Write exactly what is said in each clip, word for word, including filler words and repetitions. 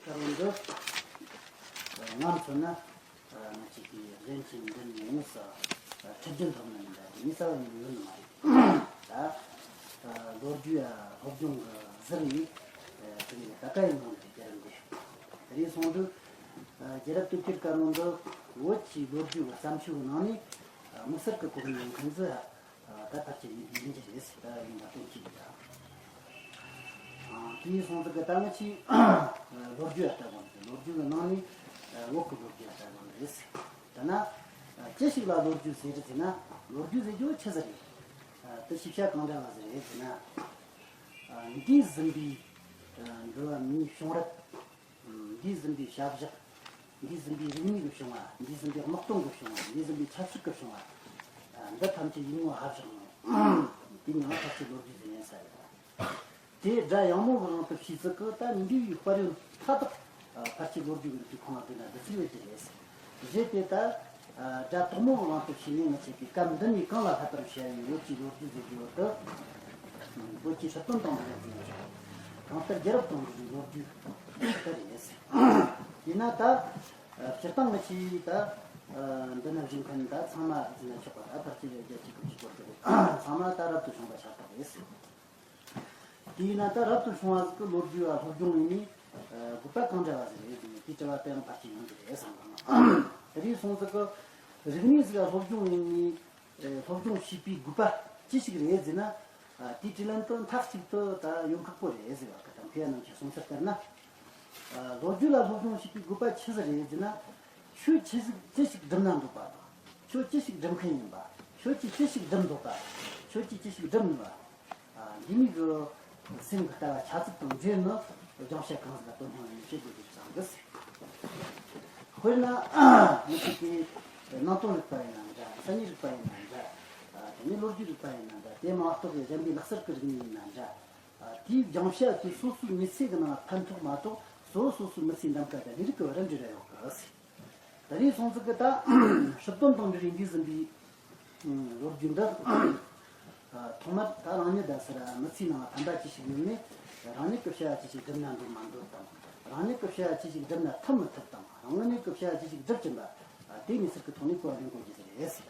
ད་རུང་འདི་ང་མཚོན་ན་ང་ཅིག་གིས་གཞན་གྱི་མདུན་ནས་དངོས་སུ་ཁྲིད་རྒྱུན་ཐོབ་ནི་མིན་འདྲ་ངས་རྩ་བ་ཉིད་ནས་ཡོད་ནི་མ་རེད། ད་ལོ་རྒྱུས་ཡ་སློབ་སྦྱོང་གི་ཟུར་ནས་དེ་ནས་ད་ལྟ་ཡིན་ནོ་དེ་རྒྱལ་རབས་འདི་དེ་རིང་སོང་དུས་རྒྱལ་རབས་དུས་དཀྱིལ་དཀར་ནང་འདི་བོད་ཀྱི་ལོ་རྒྱུས་ཀྱི་བརྩམས་ཆོས་ནང་ནས་དམིགས་བསལ་གྱི་གོ་རིམ་ཡིན་མཁན་ཚོ། ད་ཕལ་ཆེར་ཡིན་ཡིན་གྱི་རེད་ཟེར། ད་ཡིན་པ་སྟོན་གྱི་ཡོད། དེའི་སོང་ཙི་གི་ད་ང་ཆའི་ལོ་རྒྱུས་ལ་ལྟ་དགོས་འདུག་ལོ་རྒྱུས་ཀྱི་ནང་ནས་བོད་ཀྱི་ལོ་རྒྱུས་ལ་ལྟ་དགོས་འདུག་རེད་ཟེར། ད་ན་ཅི་ཞིག་ལ་ལོ་རྒྱུས་ཟེར་རེད་ཟེར་ན། ལོ་རྒྱུས་ཟེར་རྒྱུ་ཆི་ཟིག་རེད། དེ་ཤེས་བྱ་གང་འདྲ་བ་ཟིག་རེད་ཟེར་ན། འདས་ཟིན་པའི་འགྲོ་བ་མིའི་བྱུང་རབས། འདས་ཟིན་པའི་བྱ་བཞག་འདས་ཟིན་པའི་རིག་གནས་ཀྱི་བྱུང་བ། འདས་ཟིན་པའི་དམག་དོན་གྱི་བྱུང་བ། འདས་ཟིན་པའི་ཆབ་སྲིད་ཀྱི་བྱུང་བ། འདི་ཐམས་ཅད་ཡིག་ངོ་ཧ་བཞག་ནོ། དེ་ཉིད་ལ་ཕལ་ཆེར་ལོ་རྒྱུས་ཟེར་ཡིན་ས་རེད། དེ་སྒྲ་ཡང་མོ་གི་དབང་དུ་བྱས་ཚུལ་གྱི་ད་འདས་པའི་དཔལ་ཡོན་མཐའ་དག་ཕལ་ཆེར་ལོ་རྒྱུས་ཀྱི་ཁོངས་ལ་བསྡུས་ན་བསྡུ་ཚུལ་ཡོད་ཀྱི་རེད། རེད་དེ་ད། སྒྲ་དོག་མོ་གི་དབང་དུ་བྱས་ནས་མི་བྱེད་པའི་སྐབས་འདི་ནས་གང་ལ་ལྷག་པར་བྱ་བའི་བོད་ཀྱི་ལོ་རྒྱུས་ཟེར་རྒྱུ་བོ་དེ། བོད་ཀྱི་སྲིད་དོན་དང་འབྲེལ་བའི་གང་ལྟར་རྒྱལ་རབས་དང་འབྲེལ་བའི་ལོ་རྒྱུས་དེ་རེད། ཡིན་ན་ད། སྤྱིར་བཏང་མི་ཆེ་བའི་ད། འདི་ན་བཞུགས་མཁན་ད་ཚང་མ་ཟེར་ན་ཆོག་པ། ད་ཕལ་ཆེར་རྒྱལ་སྤྱི་ཀུན་གྱི་སྐོར་དེ་རེད། ཚང་མ་ད་རབ་ཏུ་བྱུང་བ་ཤ་སྟག་རེད། དེས་ན་ད་རབ་ཏུ་བྱུང་བ་ཟིག་གི་ལོ་རྒྱུས་ལ་སློབ་སྦྱོང་ཡིན་ནི། དགོས་པ་གང་འདྲ་བ་ཟིག་རེད་ཟེར་ནས་དེའི་དྲི་བ་དེའང་ཕལ་ཆེར་ཡོང་གི་རེད་བསམ་གི། དེ་རིང་སོང་ཟིག་གི་རིག་གནས་ཟིག་ལ་སློབ་སྦྱོང་ཡིན་ནི། སློབ་སྦྱོང་བྱེད་པའི་དགོས་པ་ཅི་ཞིག་རེད་ཟེར་ན། དེའི་དྲིས་ལན་དུ་མཐའ་གཅིག་ཏུ་ད་ཡོང་ཁག་པོ་རེད་ཟེར་བ་གི་དང་ཁོས་ནམ་ཞིག་སོང་ཚར་ལྟར་ན། ལོ་རྒྱུས་ལ་སློབ་སྦྱོང་བྱེད་པའི་དགོས་པ་ཆི་ཟིག་རེད་ཟེར་ན། ཁྱོད་ཆི་ཟིག་ཅི་ཞིག་སྒྲུབ་ན་འདོད་པ་དང་། ཁྱོད་ཅི་ཞིག་སྒྲུབ་མཁན་ཡིན་པ། ཁྱོད་ཀྱིས་ཅི་ཞིག་སྒྲུབ་འདོད་པ། ཁྱོད་ཀྱིས་ཅི་ཞིག་སྒྲུབ་ནུས་པ། འདི་མིག་གི་སེམས་ཀྱི་ལྟ་བ་ཆ་ཚིག་དང་འབྲེལ་ནས་སྦྱང་བྱ་གང་ཟིག་ལ་དོ་སྣང་ཡོད་ནས་བྱེད་དགོས་རྒྱུ་བསམ་གི། དཔེར་ན། མི་ཞིག་གིས་ནང་དོན་རིག་པ་ཡིན་ན་འདྲ། གསར་རྙིང་རིག་པ་ཡིན་ན་འདྲ། དེ་ནས་ལོ་རྒྱུས་རིག་པ་ཡིན་ན་འདྲ། དེ་མ་གཏོགས་ཀྱི་གཞན་པའི་ལག་རྩལ་གྱི་རིག་གནས་ཡིན་ན་འདྲ། དེའི་སྦྱང་བྱ་དེ་སོ་སོའི་མི་ཚེ་གི་ནང་ཕན་ཐོགས་མ་གཏོགས། སོ་སོ་སོའི་མི་ཚེའི་འདམ་ཀ་དང་ལས་རིགས་ཀྱི་བར་འབྲེལ་བ་ཡོད་གི། ད་རེས་སོང་ཙི་གི་ད་སྲིད་དོན་དང་འབྲེལ་བའི་འདས་ཟིན་པའི་ལོ་རྒྱུས་འདི། ཐོག་མར་ད་རང་ཉིད་དང་ཟེར་མི་ཚེའི་ནང་ཕན་པ་ཅི་ཞིག་ཡོད་མེད། རང་ཉིད་ཀྱི་བྱ་བ་ཅི་ཞིག་སྒྲུབ་ན་འདོད་མ་འདོད་དང་། རང་ཉིད་ཀྱི་བྱ་བ་ཅི་ཞིག་སྒྲུབ་ན་ཐུབ་མི་ཐུབ་དང་། རང་ཉིད་ཀྱི་བྱ་བ་ཅི་ཞིག་སྒྲུབ་ཀྱིན་པ། དེ་གཉིས་ཟེར་གི་ཐོག་ནས་གོ་བ་ལེན་དགོས་རྒྱུ་ཟེར་རེད་ཟེར།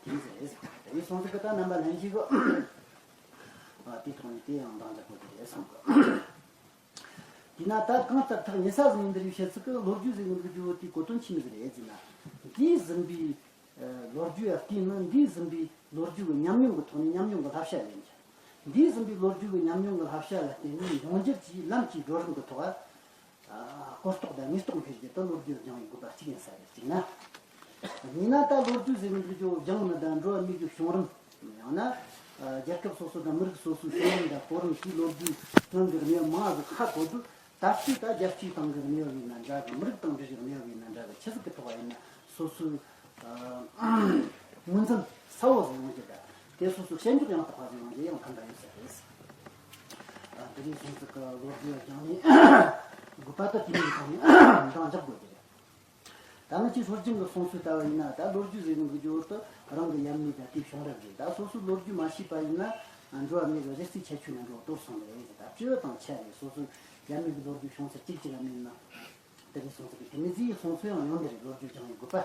དེ་ནི་ཟེར་རེད་ཟེར། ད་རེས་སོང་ཙི་གི་ད་རྣམ་པ་ལྷན་རྒྱས་གི། དེའི་ཐོག་ནས་དེ་ཡང་འདང་རྒྱག་དགོས་རྒྱུ་རེད་བསམ་གི། དེས་ན་ད་གང་ལྟར་ཐག་ཉེ་ས་ཟིག་ཡིན་འདིར་བཤད་ཚིག་གི་ལོ་རྒྱུས་ཟེར་གི་འདུག་རྒྱུ་བོ་དེའི་གོ་དོན་ཆི་མོ་ཟིག་རེད་ཟེར་ན། འདས་ཟིན་པའི་ལོ་རྒྱུས་ལ་བལྟས་ན། འདས་ཟིན་པའི་ལོ་རྒྱུས་ཀྱི་ཉམས་མྱོང་གི་ཐོག་ནས་ཉམས་མྱོང་གི་བསླབ་བྱ་ལེན་རྒྱུ། འདས་ཟིན་པའི་ལོ་རྒྱུས་ཀྱི་ཉམས་མྱོང་གི་བསླབ་བྱ་ལ་བརྟེན་ནས་འབྱུང་འགྱུར་གྱི་ལམ་གྱི་བགྲོད་རིམ་གྱི་ཐོག་གོ་རྟོགས་དང་ངེས་རྟོགས་འཕེལ་རྒྱུ་དེ་ལོ་རྒྱུས་སྦྱང་བའི་དགོས་པ་གཅིག་ཡིན་ས་རེད། གཅིག་ན། གཉིས་ན་ད་ལོ་རྒྱུས་ཟེར་བའི་འདུག་རྒྱུ་སྦྱང་ནི་དང་འགྲོ་བ་མིའི་གི་བྱུང་རིམ། ཡང་ན། རྒྱལ་ཁབ་སོ་སོ་དང་མི་རིགས་སོ་སོའི་བྱུང་རིམ་དང་གོ་རིམ་གྱི་ལོ་རྒྱུས་སྔོན་གྱི་གནས་བབ་མང་ཟིག་ཧ་གོ་དུས། ད་ལྟའི་ད་རྒྱལ་སྤྱིའི་སྟེང་གི་གནས་བབ་ཡིན་ན་འདྲ་གི། མི་རིགས་དང་འབྲེལ་བའི་གནས་བབ་ཡིན་ན་འདྲ་གི། ཆི་ཟིག་གི་ཐོག་ཡིན་ན་སོ་སོའི་ངོས་འཛིན་གསལ་བོ་ཟིག་ཡོང་རྒྱུ་དང་། དེ་སོ་སོའི་དཔྱད་འཇོག་ཡང་དག་པ་ཟིག་ཡོང་རྒྱུ་ཡང་ཕན་པ་ཡོད་ས་རེད། དེ་རིང་སོང་ཙི་གི་ལོ་རྒྱུས་སྦྱང་ནས་དགོས་པ་ད་དེ་མིན་གང་ཡང་འདང་རྒྱག་དགོས་རྒྱུ་རེད། ད་ང་ཚོའི་སྲོལ་རྒྱུན་གྱི་གསུང་སྲོལ་ལྟ་བུ་ཡིན་ན། ད་ལོ་རྒྱུས་ཟེར་གི་འདུག་རྒྱུ་དེ་རང་གི་ཡབ་མེས་དང་དེའི་བྱུང་རབས་རེད། ད་སོ་སོའི་ལོ་རྒྱུས་མ་ཤེས་པ་ཡིན་ན། འགྲོ་བ་མིའི་རིགས་རྩིས་ཆད་ཆོད་ནས་འགྲོ་གཏོར་སོང་ནི་རེད། ད་སྤྲེའུ་དང་ཆ་རེད། སོ་སོའི་ཡབ་མེས་ཀྱི་ལོ་རྒྱུས་བྱུང་ཚུལ་གཅིག་གཅིག་ལ་མེད་ན། དེ་རིང་སོང་ཙི་གི་དེ་མི་ཚེའི་གསུང་སྲོལ་ཡང་ཡོང་འདི་རེད། ལོ་རྒྱུས་སྦྱང་བའི་དགོས་པ།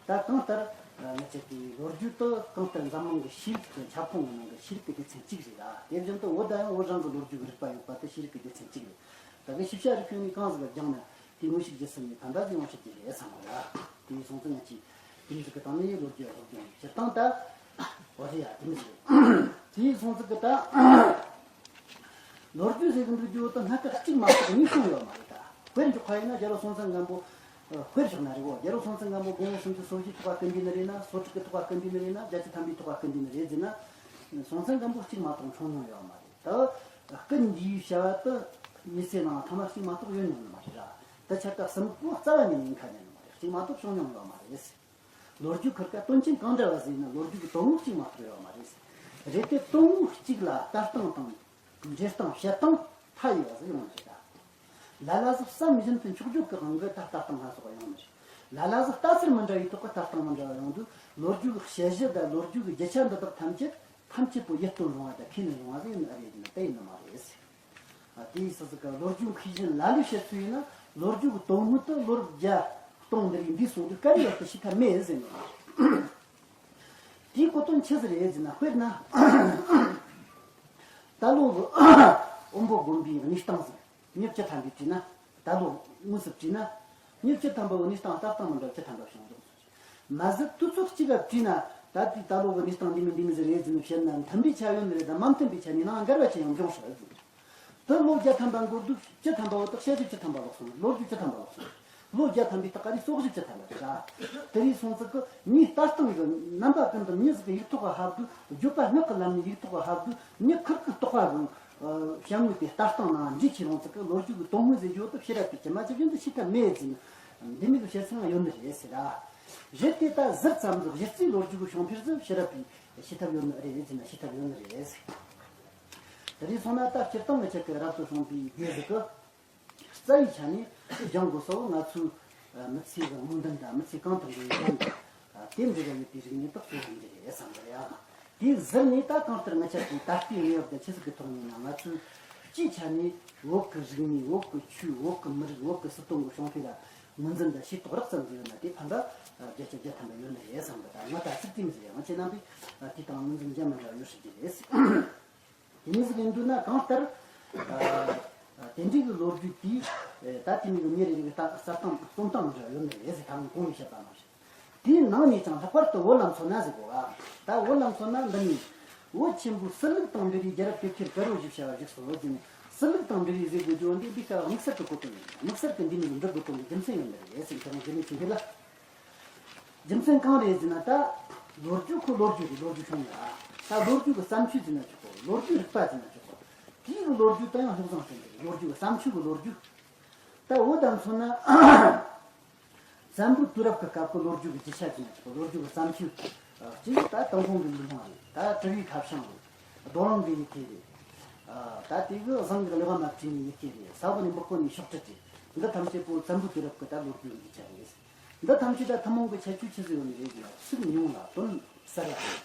ད་གང་ལྟར་ང་ཚོས་ཀྱི་ལོ་རྒྱུས་དེ་གང་ལྟར་འཛམ་གླིང་གི་ཤེས་རིག་གི་ཁྱབ་ཁོངས་ཀྱི་ནང་གི་ཤེས་རིག་གི་སྡེ་ཚན་གཅིག་རེད་ལ། དེ་བཞིན་དུ་བོད་ད་ཡང་བོད་རང་གི་ལོ་རྒྱུས་ཀྱི་རིག་པ་ཡོད་པ་དེ་ཤེས་རིག་གི་སྡེ་ཚན་གཅིག་རེད། ད་གི་ཤེས་བྱ་རིག་ཁྱོན་ནས་གང་ཟིག་སྦྱངས་ན་དེ་དངོས་ཤུགས་ཇི་སྲིད་ནས་ཕན་པ་ཟིག་ཡོང་ཤེས་ཀྱི་རེད་བསམ་གི་ལ། དེ་ཡིན་སོང་ཙི་ང་ཚོས་དེ་མི་ཟིག་གི་སྟེང་ནས་ལོ་རྒྱུས་སློབ་སྦྱོང་སྤྱིར་བཏང་ད་བ་རེད་ཡ། དེ་མི་ཟིག་རེད། དེ་ཡིན་སོང་ཙི་གི་ད། ལོ་རྒྱུས་ཟེར་གི་འདུག་རྒྱུ་དེ་སྣ་ཁ་གཅིག་མ་གཏོགས་གཉིས་བྱུང་ཡོད་མ་རེད་ད། དཔེར་འཇོག་པ་ཡིན་ན་རྒྱལ་བ་སྲོང་བཙན་སྒམ་པོ། དཔེར་བཞག་ན་རེད་གོ། རྒྱལ་བ་སྲོང་བཙན་སྒམ་པོ་དགུང་ལོ་སུམ་ཅུ་སོ་བཞིའི་ཐོག་ལ་སྐུ་འདས་ནི་རེད་ན། སོ་དྲུག་གི་ཐོག་ལ་སྐུ་འདས་ནི་རེད་ན། བརྒྱད་ཅུ་ཐམ་པའི་ཐོག་ལ་སྐུ་འདས་ནི་རེད་ཟེར་ན། སྲོང་བཙན་སྒམ་པོ་གཅིག་མ་གཏོགས་འཁྲུངས་མྱོང་ཡོད་མ་རེད། ད་སྐུ་འདས་པའི་བྱ་བ་དེ་མི་ཚེ་ནང་ཐོག་མ་གཅིག་མ་གཏོགས་ཡོད་མྱོང་ནི་མ་རེད་ར། དེ་ཆ་ད་གསུམ་པོ་རྩ་བ་ནས་ཉེན་ཁ་ཉན་ནི་མ་རེད། གཅིག་མ་གཏོགས་བྱུང་མྱོང་ཡོད་མ་རེད། ལོ་རྒྱུས་ཁུར་ཀ་དོན་རྐྱེན་གང་འདྲ་བ་ཟིག་ཡིན་ན་ལོ་རྒྱུས་ཀྱི་དོན་དངོས་གཅིག་མ་གཏོགས་ཡོད་མ་རེད། རེད་དེ་དོན་དངོས་གཅིག་ལ་ལྟ་སྟངས་དང་འབྲེལ་སྟངས་བཤད་སྟངས་མཐའ་ཡས་པ་ཟིག་ཡོང་རྒྱུ་རེད། ལ་ལ་ཟིག་བསམ་བཞིན་དུ་འཁྱོག་བརྗོད་ཀྱི་དབང་གིས་ད་ལྟ་སྟངས་སྣ་ཚོགས་ཡོང་ནི་རེད། ལ་ལ་ཟིག་ལྟ་ཚུལ་མི་འདྲ་བའི་ཐོག་གི་ལྟ་སྟངས་མི་འདྲ་བ་ཡོང་དུས། ལོ་རྒྱུས་ཀྱི་དཔྱད་གཞི་དང་ལོ་རྒྱུས་ཀྱི་རྒྱུ་ཆ་འདི་དག་ཐམས་ཅད་ཐམས་ཅད་པོ་ཡིད་རྟོན་རུང་བ་དང་ཁས་ལེན་རུང་བ་ཟིག་ཡིན་ནི་རེད་ན་དེ་ཡིན་ནི་མ་རེད། དེའི་སོ་སོ་གི་ལོ་རྒྱུས་མཁས་གཞན་ལ་ལུས་བཤད་ཚུལ་ཡིན་ན། ལོ་རྒྱུས་ཀྱི་དོན་དངོས་དུ་ལོ་བརྒྱ་སྟོང་འདི་རིགས་འདས་སོང་དུས་ག་རེ་ཡོད་དེ་ཤེས་ཐབས་མེད་ཟེར་ནས། དེའི་གོ་དོན་ཆི་ཟིག་རེད་ཟེར་ན། དཔེར་ན། ད་ལོ་གི་དབོན་པོ་དགོན་པའི་གནས་སྟངས་ཟིག་མྱི་བཅུ་ཐམ་པས་དྲིས་ན། ད་ལོ་དངོས་སུ་དྲིས་ན། མྱི་བཅུ་ཐམ་པ་གི་གནས་སྟངས་ལྟ་སྟངས་མི་འདྲ་བཅུ་ཐམ་པ་བྱུང་འདུག་མ་ཟད་དུས་ཚོད་གཅིག་ག་བྲིས་ན། ད་ལྟའི་ད་ལོ་གི་གནས་སྟངས་འདི་མི་འདི་མི་ཟིག་རེད་ཟེར་ནས་བཤད་ན། མཐུན་པའི་ཆ་ཡོད་ནི་རེད་དང་མ་མཐུན་པའི་ཆ་ནས་ནང་འགལ་བ་ཆེ་ཡང་འབྱུང་སྲིད་ཟེར། དེ་ལོ་བརྒྱ་ཐམ་པ་འགོར་དུས་བཅུ་ཐམ་པ་བོ་དག་བཤད་རྒྱུ་བཅུ་ཐམ་པ་ལོག་སོང་། ལོ་རྒྱུས་བཅུ་ཐམ་པ་ལོག་སོང་། ལོ་བརྒྱ་ཐམ་པའི་སྟེང་ག་རེ་སོ་བཞི་བཅུ་ཐམ་པ་རེད་ར། དེ་རིང་སོང་ཙི་གི་མྱིའི་ལྟ་སྟངས་གི་རྣམ་པ་ཀུན་ཏུ་མྱི་ཟིག་གི་ཡིག་ཐོག་ག་ཧབ་དུས། བརྗོད་པ་སྔགས་ཀྱི་ལམ་ནས་ཡིག་ཐོག་ག་ཧབ་དུས། མྱི་ཁིར་ཁིར་རྟོག་པ་གི་བྱ་དངོས་དེ་ལྟ་སྟངས་ནང་འདྲེས་ཁྱེར་ཡོང་ཙི་གི་ལོ་རྒྱུས་ཀྱི་དོན་དངོས་ཟེར་རྒྱུ་དེ་ཕྱི་རབས་པས་ཅི་མ་ཅི་བཞིན་དུ་ཤེས་ཐབས་མེད་ཟེར་ནས། འདི་མིན་གྱི་བཤད་ཚུལ་ཡང་ཡོད་ནི་རེད་ཟེར་ར། གཞི་དེ་ལྟ་ཟུར་ཙམ་གྱི་གཞི་རྩའི་ལོ་རྒྱུས་ཀྱི་བྱུང་འཕེལ་ཟིག་ཕྱི་རབས་པས་ཤེས་ཐབས་ཡོད་ནི་རེད་ཟེར་ན་ཤེས་ཐབས་ཡོད་ནི་རེད་ཟེར། དེ་རིང་སོང་ན་ད་སྤྱིར་བཏང་གི་ཆེད་དུ་རབ་ཏུ་བྱུང་བའི་དེ་ཟིག་གི་རྩ་བའི་ཆ་ནས་སྦྱང་དགོས་ས་བོ། ང་ཚོའི་མི་ཚེ་གི་སྨོན་འདུན་དང་མི་ཚེ་གང་དུ་འགྲོ་བའི་འདུན་དེ་འདྲ་ཡོད་པའི་རིག་གནས་དག་གཙོ་བོ་འདི་རེད་བསམ་གི་རེད་ཨ། དེ་ཟུར་ནས་ད་གང་ལྟར་ང་ཆ་དེའི་ད་ལྟའི་གནས་བབ་དང་ཆི་ཟིག་གི་ཐོག་ནས་ན། ང་ཚོའི་སྤྱིའི་ཆ་ནས་བོད་ཀྱི་རིག་གནས། བོད་ཀྱི་ཆོས། བོད་ཀྱི་མི་རིགས། བོད་ཀྱི་སྲིད་དོན་གྱི་བྱུང་འཕེལ་ལ་ངོས་འཛིན་དང་ཤེས་རྟོགས་རགས་ཙམ་ཟིག་ཡོད་ན། དེ་ཕན་པ་བརྒྱ་ཆ་བརྒྱ་ཐམ་པ་ཡོད་ནི་རེད་བསམ་གི། ད་ང་ད་ཚིག་དེ་མི་ཟེར་ཡང་ཁྱེད་རྣམ་པས་དེ་དང་ངོས་འཛིན་རྒྱ་མི་འདྲ་ཡོད་སྲིད་ཀྱི་རེད། དེ་མི་ཟིག་ཡིན་དུས་ན་གང་ལྟར། ཨ། དེ་འདྲའི་གི་ལོ་རྒྱུས་དེ། ད་དེ་མི་གི་མི་རེ་རེ་གི་ད་གསར་སྟངས་རྩོམ་སྟངས་མི་འདྲ་ཡོད་ནི་རེད་ཟེར། ད་ངས་གོང་ནས་བཤད་པ་ནང་བཞིན། དེའི་ནང་ནས་ཀྱང་ལྷག་པར་དུ་བོད་ལ་མཚོན་ན་ཟེར་གོ་ཨ། ད་བོད་ལ་མཚོན་ན་འདི་ནས། བོད་ཆེན་པོའི་སྲིད་ལུགས་དང་འབྲེལ་བའི་རྒྱལ་རབས་དེབ་ཐེར་དཀར་པོ་ཞིག་བྱ་བ་བཞག་སོང་ཟེར་ནས། སྲིད་ལུགས་དང་འབྲེལ་བའི་ཟེར་དགོས་རྒྱུ་འདི་འདི་སྐབས་དམིགས་བསལ་གྱི་གོ་དོན་ཡིན། དམིགས་བསལ་གྱི་འདི་མི་གི་འབྲི་དགོས་དོན་གྱི་རྒྱུ་མཚན་ཡོད་ནི་རེད་ཟེར། ཁྱེད་རང་རྗེས་ནས་ཅིག་ཕེབས་ལ། རྒྱུ་མཚན་གང་རེད་ཟེར་ན། ད་ལོ་རྒྱུས་ཁོ་ལོ་རྒྱུས་རེད། ལོ་རྒྱུས་བྱུང་ཡོད་ཨ། ད་ལོ་རྒྱུས་ཀྱི་བརྩམས་ཆོས་ཟེར་ན་ཆོག་གོ། ལོ་རྒྱུས་རིག་པ་ཟེར་ན་ཆོག་གོ། དེའི་གི་ལོ་རྒྱུས་ད་ཡང་ལྷག་བསམ་ཅན་གྱི་ལོ་རྒྱུས་ཀྱི་བརྩམས་ཆོས་ཀྱི་ལོ་རྒྱུས། ད་བོད་ལ་མཚོན་ན། བཙན་པོའི་དུས་རབས་ཀྱི་སྐབས་ཀྱི་ལོ་རྒྱུས་ཀྱི་རྒྱུ་ཆ་ཟེར་ན་ཆོག་གོ། ལོ་རྒྱུས་ཀྱི་བརྩམས་ཆོས། གཅིག་ད་ཏུན་ཧོང་གི་ལུས་ཕུང་རེད། ད་གྲུ་བའི་ཁ་བྱང་རེད། རྡོ་རིང་གི་ཡི་གེ་རེད། ད་དེ་གི་ཟངས་ཀྱི་ལེགས་མ་བྲིས་ནས་ཡི་གེ་རེད། ས་བོན་ནས་འབུར་བརྐོས་ནས་ཤོག་དྲིལ་རེད། འདི་ཐམས་ཅད་པོ་བཙན་པོའི་དུས་རབས་ཀྱི་ད་ལོ་རྒྱུས་ཀྱི་རྒྱུ་ཆ་རེད། འདི་ཐམས་ཅད་ད་ཐུན་མོང་གི་ཁྱད་ཆོས་ཆི་ཟིག་ཡོད་ནི་རེད་ཟེར་ན། ཚིག་ཉུང་ལ་དོན་གསལ་བ་རེད།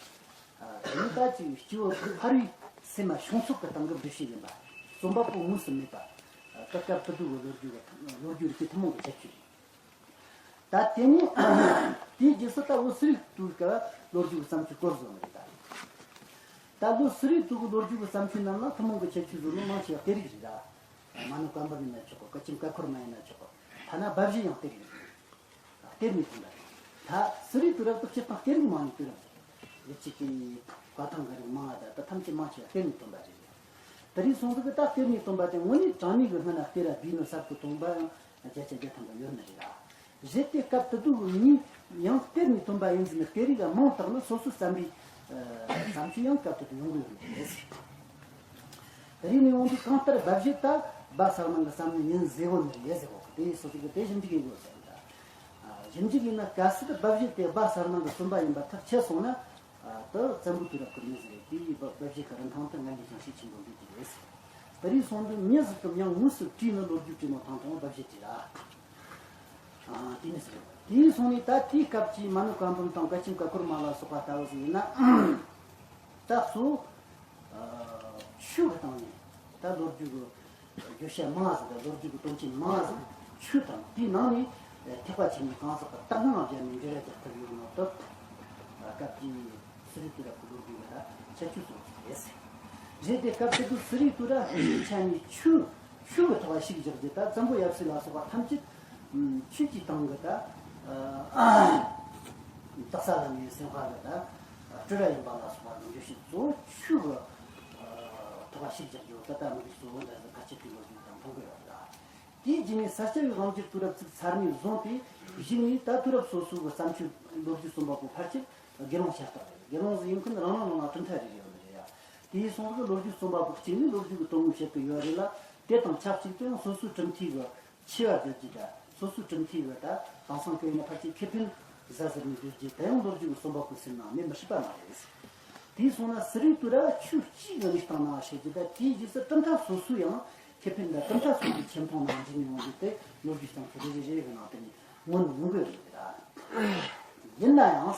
ཨ། དེ་ནི་ད་ཅིག་སྤྱི་བོ་ཕ་རོལ་སེམས་མ་བྱུང་ཚུལ་གྱི་སྟེང་གི་འགྲེལ་བཤད་ཡིན་པ། རྩོམ་པ་པོ་དངོས་སུ་མེད་པ། ཨ། སྐབས་སྐབས་དུས་དུས་ཀྱི་ལོ་རྒྱུས་ཀྱི་ལོ་རྒྱུས་རིག་པའི་ཐུན་མོང་གི་ཁྱད་ཆོས་རེད། ད་དེ་ནི་དེའི་རྗེས་སུ་ད་བོད་སིལ་བུའི་དུས་སྐབས་ལོ་རྒྱུས་ཀྱི་བརྩམས་ཆོས་སྐོར་བཟོ་ནི་རེད་ད། ད་ལོ་སིལ་བུའི་དུས་ཀྱི་ལོ་རྒྱུས་ཀྱི་བརྩམས་ཆོས་རྣམས་ལ་ཐུན་མོང་གི་ཁྱད་ཆོས་བཟོ་ནི་མང་ཆེ་བ་གཏེར་ཡིག་རེད་ད། མ་ཎི་བཀའ་འབུམ་ཡིན་ན་ཆོག་གོ། བཀའ་ཆེམས་བཀའ་འཁོར་མ་ཡིན་ན་ཆོག་གོ། ཐ་ན་དབའ་བཞེད་ཡང་གཏེར་ཡིག་རེད། གཏེར་ནས་ཐོན་པ་རེད། ད་སིལ་བུའི་དུས་རབས་དེ་སྤྱིར་བཏང་གཏེར་རིགས་མང་ནི་དུས་རབས་རེད། ཡུལ་གཅིག་གི་བཀའ་ཐང་གི་རིགས་མང་བ་ད་ད་ཐམས་ཅད་མང་ཆེ་བ་གཏེར་ནས་ཐོན་པ་རེད། དེ་རིང་སོང་ཙི་གི་ད་གཏེར་ནས་ཐོན་པ་དེ་དངོས་གནས་དྲང་གནས་ཀྱི་སྔོན་ན་གཏེར་ལ་བསྡུས་ནས་གསར་དུ་ཐོན་པ་ཡང་བརྒྱ་ཆ་བརྒྱ་ཐམ་པ་ཡོད་ནི་རེད་ལ། གཞི་དེ་སྐབས་དེ་དུས་ཀྱི་མྱི་ཡང་གཏེར་ནས་ཐོན་པ་ཡིན་ཟེར་ནས་གཏེར་རིགས་ལ་མིང་བཏགས་ནས་སོ་སོའི་བརྩམས་པའི་བརྩམས་ཆོས་ཡང་སྐབས་དེ་དུས་ཡོང་གི་ཡོད་ནི་རེད། དེ་རིང་ནས་འོང་དུས་གང་ལྟར་དབའ་བཞེད་ད་སྦ་གསལ་སྣང་གི་བསམ་ནི་ཡིན་ཟེར་གོ་ནི་རེད་ཟེར་གོ། དེ་སོ་སོ་གི་དེ་ཞིབ་འཇུག་ཡིན་དགོས་ཟེར་ད། ཞིབ་འཇུག་ཡིན་ན། གལ་སྲིད་དབའ་བཞེད་དེ་སྦ་གསལ་སྣང་གི་རྩོམ་པ་ཡིན་པ་ཐག་ཆད་སོང་ན། ད་བཙན་པོའི་དུས་རབས་ཀྱི་མྱི་ཟིག་རེད། དེ་ཡིས་དབའ་བཞེད་ཀྱི་རིན་ཐང་དེ་སྔར་ལས་ཀྱང་ཤུགས་ཆེན་པོ་འདུག་གི་རེད། དེ་རིང་སོང་དུས་མྱི་ཟིག་གི་མྱིང་དངོས་སུ་བྲིས་ནས་ལོ་རྒྱུས་བྲིས་ནོ་ཐང་ཐང་དབའ་བཞེད་བྲིས་ར། ཨ། དེ་ནི་ཟེར། དེ་ཡིན་སོང་ནས་ད་དེའི་སྐབས་ཀྱི་མ་ཎི་བཀའ་འབུམ་དང་བཀའ་ཆེམས་བཀའ་འཁོར་མ་ལ་སོགས་པ་ལྟ་བུ་ཟིག་ཡིན་ན། ད་གཙོ་བོ་ཆོས་ཀྱི་སྟེང་ནས་ད་ལོ་རྒྱུས་ཀྱི་བརྗོད་བྱ་མང་ཟིག་དང་། ལོ་རྒྱུས་ཀྱི་དོན་རྐྱེན་མང་ཟིག་ཆོས་དང་། དེའི་ནང་ནས་ཐེག་པ་ཆེན་པོའི་གང་ཟག་གི་དག་སྣང་སྦྱར་ནས་འགྲེལ་བ་རྒྱག་ཐབས་ཡོད་ནོ་དེ་སྐབས་ཀྱི་སིལ་བུའི་དུས་རབས་ཀྱི་ལོ་རྒྱུས་ལ་ཁྱད་ཆོས་སོང་ཟིག་རེད། རེད་དེ་སྐབས་དེ་དུས་སིལ་བུའི་དུས་རབས་སྤྱིའི་ཆ་ནས་ཆོས་ཆོས་ཀྱི་ཐོག་ལ་ཞུགས་བཞག་རྒྱུ་ད་བཙན་པོ་ཡབ་སྲས་ལ་སོགས་པ་ཐམས་ཅད་ཆོས་ཀྱི་སྟེང་གི་ད་དག་ས་ལ་ནས་སེམས་དཔའ་གི་ད་སྤྲུལ་ར་ཡིན་པ་ལ་སོགས་པ་གི་འགྲེལ་བཤད་གཙོ་བོ་ཆོས་ཀྱི་ཐོག་ལ་ཞུགས་བཞག་རྒྱུ་ད་ལྟ་མི་རིགས་གཙོ་བོ་འདྲ་ཟིག་ཁ་ཆེ་དེ་ལོ་རྒྱུས་དང་མཐུན་གི་ཡོད་ད། དེའི་རྗེས་ནས་ས་སྐྱ་པའི་དབང་སྒྱུར་དུས་རབས་བཙུགས་ཚར་ནས་བཟུང་སྟེ་གཞུག་ནས་ད་དུས་རབས་སོ་སོའི་གི་བརྩམས་ཆོས་ལོ་རྒྱུས་རྩོམ་པ་པོ་ཕལ་ཆེར་དགེ་སློང་ཤ་སྟག་རེད། དགེ་སློང་ཟིག་ཡིན་མཁན་རང་རང་རང་ལ་གྲུབ་མཐའ་རེ་རེ་ཡོད་ནི་རེད་ཡ། དེ་ཡིན་སོང་ཙང་ལོ་རྒྱུས་རྩོམ་པ་པོ་གཅིག་ནས་ལོ་རྒྱུས་ཀྱི་དོན་དངོས་བཤད་གི་ཡོད་རེད་ལ། དེ་དང་ཆབས་ཅིག་ཏུ་ཡང་སོ་སོའི་གྲུབ་མཐའི་གི་ཆེ་བ་བརྗོད་རྒྱུ་དང་། སོ་སོའི་གྲུབ་མཐའི་གི་ད་དེང་སང་སྐད་ཡིན་ན་ཕལ་ཆེར་ཁེ་ཕན་ཟ་ཟེར་ནས་བརྗོད་རྒྱུ་དེ་ཡང་ལོ་རྒྱུས་ཀྱི་རྩོམ་པ་པོའི་སེམས་ནང་མེད་མི་སྲིད་པ་མ་རེད། དེ་ཡིན་སོང་ན་སིལ་བུའི་དུས་རབས་ཆོས་སྤྱིའི་གི་གནས་སྟངས་ནང་བཤད་རྒྱུ་དང་། དེའི་རྗེས་སུ་གྲུབ་མཐའ་སོ་སོའི་ཡང་ཁེ་ཕན་དང་། གྲུབ་མཐའ་སོ་སོའི་ཁྱིམ་ཚང་ནང་འཛིན་ཡོང་རྒྱུ་དེ་ལོ་རྒྱུས་བརྩམས་ཆོས་རེ་རེ་རེ་རེ་གི་ནང་དེ་ནས་མངོན་ཡོང་གི་ཡོད་རེད་ད། ཡིན་ན་ཡང་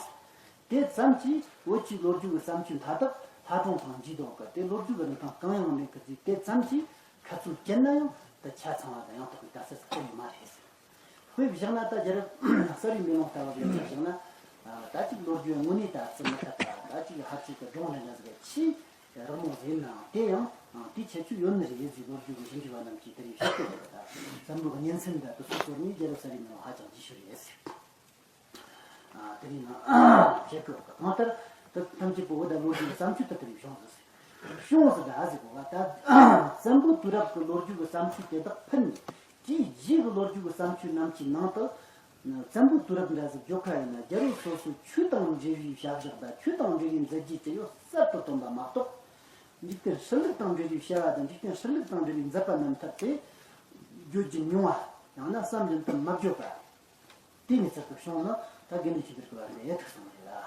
དེ་ཙམ་གྱིས་བོད་ཀྱི་ལོ་རྒྱུས་ཀྱི་བརྩམས་ཆོས་མཐའ་དག་ལྷ་སྒྲུང་དང་འཇུས་གཏོང་གི་དེ་ལོ་རྒྱུས་ཀྱི་རིན་ཐང་གང་ཡང་མེད་གི་ཟེར། དེ་ཙམ་གྱིས་ ཁ་ཚུར་བཅད་ན་ཡང་ད་ཆ་ཚང་བ་དང་ཡང་དག་པའི་ག་ཚད་གཏོང་ནི་མ་རེད་ཟེར། དཔེ་བཞག་ན་ད་རྒྱལ་རབས་གསར་བའི་མེ་ལོང་ལྟ་བུ་ལ་ཆ་བཞག་ན། ད་ཅིག་ལོ་རྒྱུས་དངོས་གནས་ད་བརྩི་མི་ཐུབ་པ། ད་ཅིག་ཧ་ཅིག་གི་སྒྲུང་རེ་འདྲ་ཟིག་ཆེས་རགས་མོ་ཟིག་ཡིན་ནའང་དེ་ཡང་དེའི་ཁྱད་ཆོས་ཡོད་ནི་རེད་ཟེར། ལོ་རྒྱུས་ཀྱི་ཞིབ་འཇུག་པ་རྣམས་ཀྱིས་དེ་རིགས་བཤད་ཀྱི་ཡོད་པ། ད་བཙན་པོ་གི་གཉེན་ཚན་འདྲ་དེ་ཚོ་བསྐོར་ནས་རྒྱལ་རབས་གསར་བའི་མེ་ལོང་ཧ་ཅང་རྒྱས་ཤོས་རེད་ཟེར། ཨ། དེ་རིང་ན་བཤད་ཀྱི་ཡོད་པ། གང་ལྟར་དེ་ཐམས་ཅད་པོ་བོད་ལོ་རྒྱུས་ཀྱི་བརྩམས་ཆོས་དེ་ལྟ་བུའི་བྱུང་ཟིག་ཟེར། བྱུང་ཟིག་ད་ཟེར་གོ་བ། ད་བཙན་པོ་དུས་རབས་ཀྱི་ལོ་རྒྱུས་ཀྱི་བརྩམས་ཆོས་དེ་དག་ཕུད་ནས། དེའི་རྗེས་ཀྱི་ལོ་རྒྱུས་ཀྱི་བརྩམས་ཆོས་རྣམས་ཀྱི་ནང་དུ། བཙན་པོ་དུས་རབས་འདྲ་ཟིག་བརྗོད་ཁ་ཡིན་ན། རྒྱལ་པོ་སོ་སོའི་ཆོས་དང་འབྲེལ་བའི་བྱ་བཞག་དང་ཆོས་དང་འབྲེལ་བའི་མཛད་རྗེས་ཅི་ཡོད་གསར་དུ་བཏོན་པ་མ་གཏོགས། འཇིག་རྟེན་ཧྲིལ་ལུགས་དང་འབྲེལ་བའི་བྱ་བ་དང་འཇིག་རྟེན་ཧྲིལ་ལུགས་དང་འབྲེལ་བའི་མཛད་པ་རྣམ་ཐར་དེ་བརྗོད་རྒྱུ་ཉུང་བ། ཡང་ན་བསམ་བཞིན་དུ་མ་བརྗོད་པ། དེའི་གནས་ཚུལ་དུ་བྱུང་ན་ད་དགེ་འདུན་ཆོས་འཕེལ་གྱི་བར་ནས་ཡེ་ཐུག་སོང་རེད་ལ།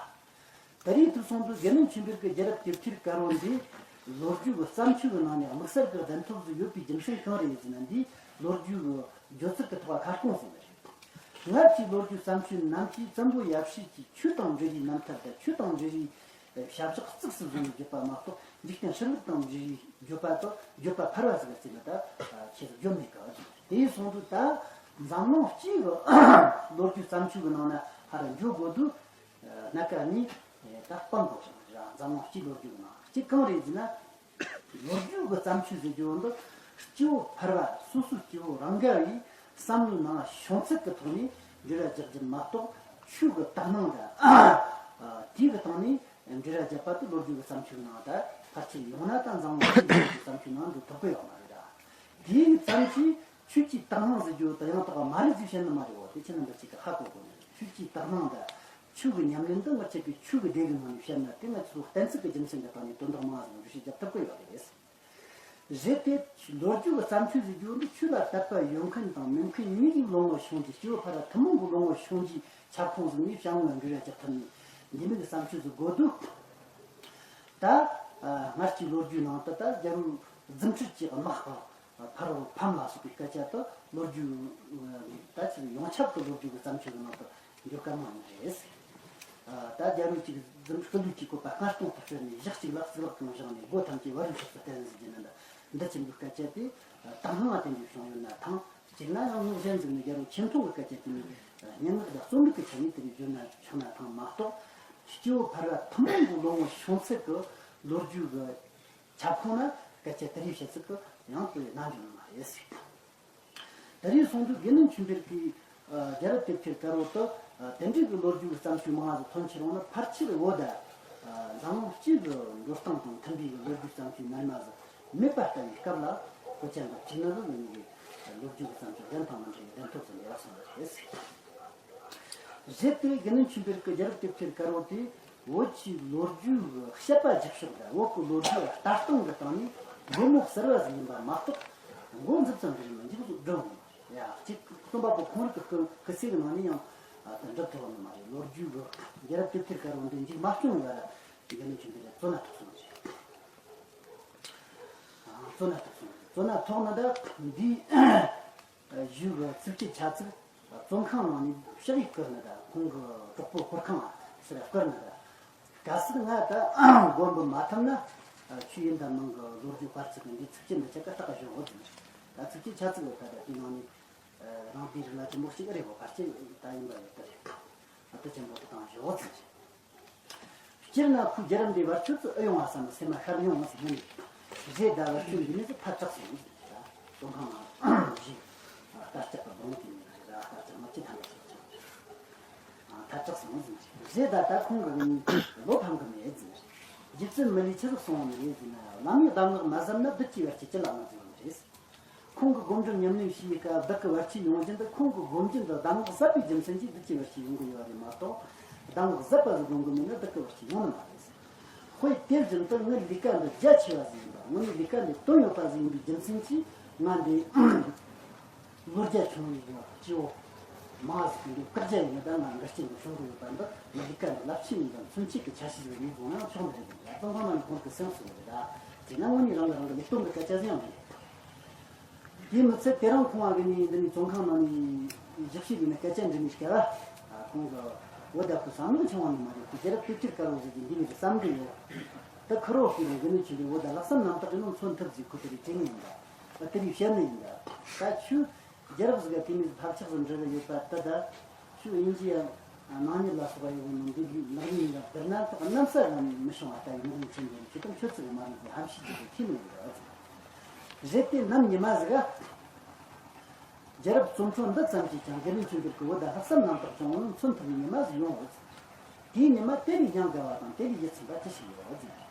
ད་རེས་ཐུག་སོང་དུས་དགེ་འདུན་ཆོས་འཕེལ་གྱི་རྒྱལ་རབས་དེབ་ཐེར་དཀར་པོ་འདི་ལོ་རྒྱུས་ཀྱི་བརྩམས་ཆོས་ཀྱི་ནང་ནས་དམིགས་བསལ་གྱི་གདན་ཐོབ་ཟིག་ཡོད་པའི་རྒྱུ་མཚན་གང་རེད་ཟེར་ན། འདིས་ལོ་རྒྱུས་ཀྱི་བརྗོད་ཚུལ་གྱི་ཐོག་ཁ་སྐོང་ཟིན་པ་རེད། སྔར་གྱི་ལོ་རྒྱུས་བརྩམས་ཆོས་རྣམས་ཀྱིས་བཙན་པོ་ཡབ་སྲས་ཀྱི་ཆོས་དང་འབྲེལ་བའི་རྣམ་ཐར་དང་ཆོས་དང་འབྲེལ་བའི་བྱ་བཞག་གཙིགས་སུ་བཟུང་ནས་བརྗོད་པ་མ་གཏོགས། འཇིག་རྟེན་ཧྲིལ་ལུགས་དང་འབྲེལ་བའི་བརྗོད་པ་དང་བརྗོད་པ་ཕལ་བ་ཟིག་ག་བརྩིས་ན་ད་ཆེ་ཟིག་བརྗོད་མེད་ཀི། དེ་ཡིན་སོང་དུས་ད་འཛམ་གླིང་སྤྱིའི་ལོ་རྒྱུས་བརྩམས་ཆོས་ཀྱི་ནང་ན་ཧ་ར་འཇོག་དགོས་དུས། སྣ་ཁ་གཉིས་ད་སྤང་དགོས་བྱུང་ར། འཛམ་གླིང་སྤྱིའི་ལོ་རྒྱུས་ཀྱི་ནང་གཅིག་གང་རེད་ཟེར་ན། ལོ་རྒྱུས་ཀྱི་བརྩམས་ཆོས་ཟེར་རྒྱུ་འདི་སྐྱེ་བོ་ཕལ་བ་སོ་སོའི་སྐྱེ་བོ་རང་དགའ་བའི་བསམ་བློའི་ནང་བྱུང་ཚུལ་གྱི་ཐོག་ནས་འགྲེལ་བ་རྒྱག་རྒྱུ་མ་གཏོགས། ཆོས་ཀྱི་དག་སྣང་དང་དེའི་གི་སྟེང་ནས་འགྲེལ་བ་བརྒྱབ་པ་དེ་ལོ་རྒྱུས་ཀྱི་བརྩམས་ཆོས་ནང་ད་ཕལ་ཆེར་ཡོང་ན། ད་འཛམ་གླིང་སྤྱིའི་ལོ་རྒྱུས་བརྩམས་ཆོས་ནང་འདུ་ཐུབ་ཀྱི་ཡོད་མ་རེད་ད། དེའི་གི་བརྩམས་ཆོས་ཆོས་ཀྱི་དག་སྣང་ཟེར་རྒྱུ་དེ་ཡང་དག་པ་མ་རེད་ཟེར་བཤད་ནི་མ་རེད་འོ། དེ་ཁྱེད་རྣམ་པ་ཅིག་གིས་ཧ་གོ་དགོས་ནི་རེད། ཆོས་ཀྱི་དག་སྣང་དང་ཆོས་ཀྱི་ཉམས་ལེན་དེ་ང་ཚོ་གི་ཆོས་ཀྱི་སྡེ་གི་ནང་ནས་བཤད་ན། དེ་ང་ཚོ་གཏན་ཚིགས་ཀྱི་རྒྱུ་མཚན་གྱི་སྟེང་ནས་དོན་དག་མང་བ་ཟིག་འགྲེལ་བཤད་རྒྱབ་ཐུབ་ཀྱི་ཡོད་རེད། རེད་དེ། ལོ་རྒྱུས་ཀྱི་བརྩམས་ཆོས་ཟེར་རྒྱུ་འདི་ཆོས་ལ་དད་པ་ཡོད་མཁན་དང་མེད་མཁན་གཉིས་ཀྱི་བློ་ངོར་ཤོང་རྒྱུ། སྐྱེ་བོ་ཕལ་བ་ཐུན་མོང་གི་བློ་ངོར་ཤོང་རྒྱུའི་ཁྱབ་ཁོངས་ཟིག་ནས་བྱ་ངོ་ལ་འགྲེལ་བ་རྒྱག་ཐུབ་ནི་འདི་མིན་གྱི་བརྩམས་ཆོས་ཟིག་དགོས་དུས། ད་སྔར་གྱི་ལོ་རྒྱུས་ནང་དུ་ད་རྒྱལ་པོ་རྫུ་འཕྲུལ་གྱི་དམག་གི་ཕ་རོལ་ཕམ་ལ་སོགས་པའི་སྐད་ཆ་དེ་ལོ་རྒྱུས་ད་ཅིག་ཡོངས་ཁྱབ་ཏུ་ལོ་རྒྱུས་ཀྱི་བརྩམས་ཆོས་ཀྱི་ནང་དུ་འགྱུར་ག་མང་ནི་རེད། ད་རྒྱལ་པོ་གཅིག་རྫུ་འཕྲུལ་ལུས་ཀྱི་བཀོད་པ་སྔར་སྟོང་དུ་བསྐྱུར་ནས། ཞག་གཅིག་ལ་གཙུག་ལག་ཁང་བཞེངས་ནས། སྒོ་ཐམས་ཅད་བ་རུའི་ཕྱོགས་སུ་བསྟན་ཟེར་རྒྱུ་ནི་འདི་འདི་ཆེན་པོའི་སྐད་ཆ་དེ་དག་སྣང་ལ་བརྟེན་ཏེ་བྱུང་ཡོད་ན་ཐང་། གཅིག་ན་ཡང་ངོས་གཞན་ཟིག་ནས་རྒྱལ་པོ་ཆོས་མཐོང་གི་སྐད་ཆ་དེ་ནི་སྙན་ངག་དང་རྩོམ་རིག་གི་ཆ་ནས་དེ་རིགས་བརྗོད་ན་ཆོག་ན་ཐང་མ་གཏོགས། སྐྱེ་བོ་ཕལ་བ་ཐུན་མོང་གི་བློ་ངོར་ཤོང་ཚད་ཀྱི་ལོ་རྒྱུས་ཀྱི་ཁྱབ་ཁོངས་ན་སྐད་ཆ་དེ་རིགས་བཤད་ཚུལ་གྱི་ཡང་དེ་ནང་འཇོག་ནི་མ་རེད་ཟེར། དེ་རིང་སོང་དུས་དགེ་འདུན་ཆོས་འཕེལ་གྱིས་ཨ་རྒྱལ་རབས་དེབ་ཐེར་དཀར་པོ་དུ་ཨ་དེ་འདྲའི་གི་ལོ་རྒྱུས་ཀྱི་བརྩམས་ཆོས་མང་བ་ཟིག་ཐོན་ཁྱེར་ཡོང་ན། ཕལ་ཆེར་བོད་དང་ཨ་འཛམ་གླིང་སྤྱི་གི་འགྲོ་སྟངས་དང་མཐུན་པའི་གི་ལོ་རྒྱུས་བརྩམས་ཆོས་རྣལ་མ་ཟིག་མེད་པ་ལྟ་བུའི་སྐབས་ལ་གོ་ཆ་འདི་བྲིས་ན་ཟིག་ཡིན་གི་ལོ་རྒྱུས་ཀྱི་བརྩམས་ཆོས་གཞན་དང་མི་འདྲ་བའི་གདན་ཐོབ་ཟིག་ལས་རག་སོང་བ་རེད། རེད་དེ། དགེ་འདུན་ཆོས་འཕེལ་གྱི་རྒྱལ་རབས་དེབ་ཐེར་དཀར་པོ་དེ་བོད་ཀྱི་ལོ་རྒྱུས་ཀྱི་བཤད་པ་རྒྱབ་ཕྱོགས་དང་བོད་ཀྱི་ལོ་རྒྱུས་ལ་ལྟ་སྟངས་ཀྱི་སྟེང་ནས་སྒོ་མོ་གསར་བ་ཟིག་ཡིན་པ་མ་གཏོགས། འགོ་འཛུགས་ཙམ་གྱིས་མི་འཇུག་ཟིག་བསྒྲུབས་ཡོང་ཡ། གཅིག་རྩོམ་པ་པོ་ཁོང་རང་གི་སྐུ་སྐུ་ཚེ་གི་ནང་ནས་ཡང་ཨ་ད་འགྲུབ་ཐུབ་པ་ནི་མ་རེད། ལོ་རྒྱུས་ཀྱི་རྒྱལ་རབས་དེབ་ཐེར་དཀར་པོ་འདི་མཇུག་མ་སྐྱོང་བར་དགེ་འདུན་ཆོས་འཕེལ་གྱིས་བཙོན་ན་ཐུག་སོང་ཟིག་ཨ་བཙོན་ན་ཐུག་སོང་། བཙོན་ན་ཐུག་ནི་ད་འདི། གཞུག་གི་ཚིགས་བཅད་ཆ་ཚིག་བཙོན་ཁང་ནང་ནས་ཕྱག་ཡིག་བསྐུར་ནི་དང་། ཁོང་གི་གྲོགས་པོ་ཧོར་ཁང་ཟེར་བ་བསྐུར་ནི་དང་། གལ་སྲིད་ང་ད་མགོན་པོ་མ་ཐུབ་ན། ཆོས་ཡིན་དང་མིན་གྱི་ལོ་རྒྱུས་པར་ཚིག་གི་འདི་ཚིགས་བཅད་འདི་ཆ་ག་ལྟ་ག་ཞོག་འོ་ཟེར། ད་ཚིགས་བཅད་ཆ་ཚིག་ཡོད་ད། ད་དེ་ནང་ནས་རང་དེའི་རིགས་ལ་ཆེན་པོ་གཅིག་རེད་བོ། ཕལ་ཆེར་ད་ཡིན་པ་ཡོད་ད་རེད། ཨ་ད་ཆེན་པོ་དེ་བཏང་ཞོག་འོ་ཟེར། སྤྱིར་ན་ཁོའི་རྒྱལ་རབས་འདི་བར་ཆོད་ཙི་ཨེ་ཡོང་བ་བསམ་ན་སེམས་མ་ཤར་མྱོང་བ་ཟིག་མིན། རེད་ད། བར་ཆོད་འདི་ནས་ཙི་ཐལ་དྲགས་སོང་ཟིག་ར། བཙོན་ཁང་ནང་བཞིན་རྟ་ལྕག་གི་སྒྲོམ་དེ་ནས་རེད་ར། རྟ་ལྕག་མ་ཅི་ཐང་ག་ཟིག་ཐལ་དྲགས་སོང་ཟིག་རེད་ད། ད་ཁོང་གི་ནི་བློ་ཕམ་གི་མེད་ཟིག་རྒྱུ་མཚན་མི་ལས་ཆི་ཟིག་སོང་བ་ནི་རེད་ཟེར་ན། བླ་མའི་གདམས་ངག་མ་ཟབ་ན་བདུད་ཀྱི་བར་ཆད་ཅི་ལ་མ་བྱུང་བ་རེད། ཁོང་གི་སྒོམ་སྒྲུབ་ཉམས་ལེན་བྱས་པའི་སྐབས་བདག་གི་བར་ཆད་ཡོང་རྒྱུ་འདི། ཁོང་གི་སྒོམ་རྒྱུ་འདི་གདམས་ངག་ཟབ་པའི་རྒྱུ་མཚན་གྱིས་བདུད་ཀྱི་བར་ཆད་ཡོང་གི་ཡོད་རེད་མ་གཏོགས། གདམས་ངག་ཟབ་པ་ཟིག་སྒོམ་གི་མེད་ན་བདག་གི་བར་ཆད་ཡོང་ནི་མ་རེད། དཔེ་དེ་བཞིན་དུ་ངའི་ལས་ཀ་འདི་རྒྱ་ཆེ་བ་ཟིག་ཡིན་པ། དངོས་གནས་ལས་ཀ་འདི་དོན་ཡོད་པ་ཟིག་ཡིན་པའི་རྒྱུ་མཚན་གྱིས་ང་འདི་ལོ་བརྒྱ་ཆུང་བའི་སྐྱེ་བོ་མང་ཟིག་གི་བཀག་རྒྱ་ཡིན་ན། ད་ང་འགལ་རྐྱེན་འདི་བྱུང་གི་ཡོད་པ་འདི། ངའི་ལས་ཀ་འདི་རླབས་ཆེན་ཡིན་པ་མཚོན་བྱེད་ཀྱི་ཆ་ཤས་ཟིག་ཡིན་དགོས་ན་ཆོག་ནི་རེད། ད་བཙོན་ཁང་ནང་ནས་ཁོང་གི་སེམས་སུ་རེད་ད། དེས་ན་དངོས་གནས་རང་གིས་རང་གི་ལུགས་ལྡོག་གི་སྐད་ཆ་ཟིག་ཡང་མིན། དེ་མི་ཚད་དེ་རིང་ཁོང་བ་གི་ནི་འདི་ནས་བཙོན་ཁང་ནང་ནས་བཞག་བྱས་ཡིན་ན་སྐད་ཆ་འདྲི་ནས་སྐལ་བ། ཁོང་གི་འོ་ད་ཁོ་བསམ་བློ་ཆུང་བ་ནི་མ་རེད། ཁོ་རྒྱལ་རབས་དེབ་ཐེར་དཀར་པོ་ཟིག་གི་འདི་ནས་བསམ་གི་ཡོད། ད་ཁུ་རོ་ཤི་རེ་གི་ནི་ཆུ་འདི་འོ་ད་ལྷག་བསམ་རྣམ་དག་གི་ནང་མཚོན་ཐུབ་ཟིག་ཁོ་དེ་རིགས་དྲན་ངེས་ཡིན་ད། དེ་རིགས་བཤད་ནི་ཡིན་ད། ད་ཆུ་རྒྱལ་རབས་ཟིག་ག་དེ་མིན་ཐབས་ཆག་ཟིག་འབྲི་གི་ཡོད་པ་དེ་ད། ཆུ་དབྱིན་ཇི་ཡང་ནག་ཉེས་ལ་སོགས་པ་ཡོད་ནོ་འདི་ལག་ལེན་ཡིན་ལ་བསྡུར་ན་ཐོག་གནམ་ས་ལ་མི་ཤོང་བ་ལྟ་བུའི་ངོ་མཚན་ལྡན་ཁྱེད་དང་ཁྱོད་ཚོ་གི་མ་རེད་ཟེར་ཧམ་བཤད་ཀྱི་ཁྱིམ་ཡིན་ད། རེད་དེ་ནམ་ཉི་མ་ཟིག་ག་རྒྱལ་རབས་རྩོམ་འཕྲོ་འདི་ཙམ་གྱིས་ཀྱང་དགེ་འདུན་ཆོས་འཕེལ་གྱི་བོད་ཟླ་ལྷག་བསམ་རྣམ་དག་བྱུང་བ་མཚོན་ཐུབ་ནི་ཉི་མ་ཟིག་ཡོང་བ་ཟིག་དེའི་ཉི་མ་དེ་ལས་ཡང་དགའ་བ་དང་དེ་ལས་ཡིད་ཚིམ་པ་ཅི་ཞིག་ཡོད་ཟེར་ན།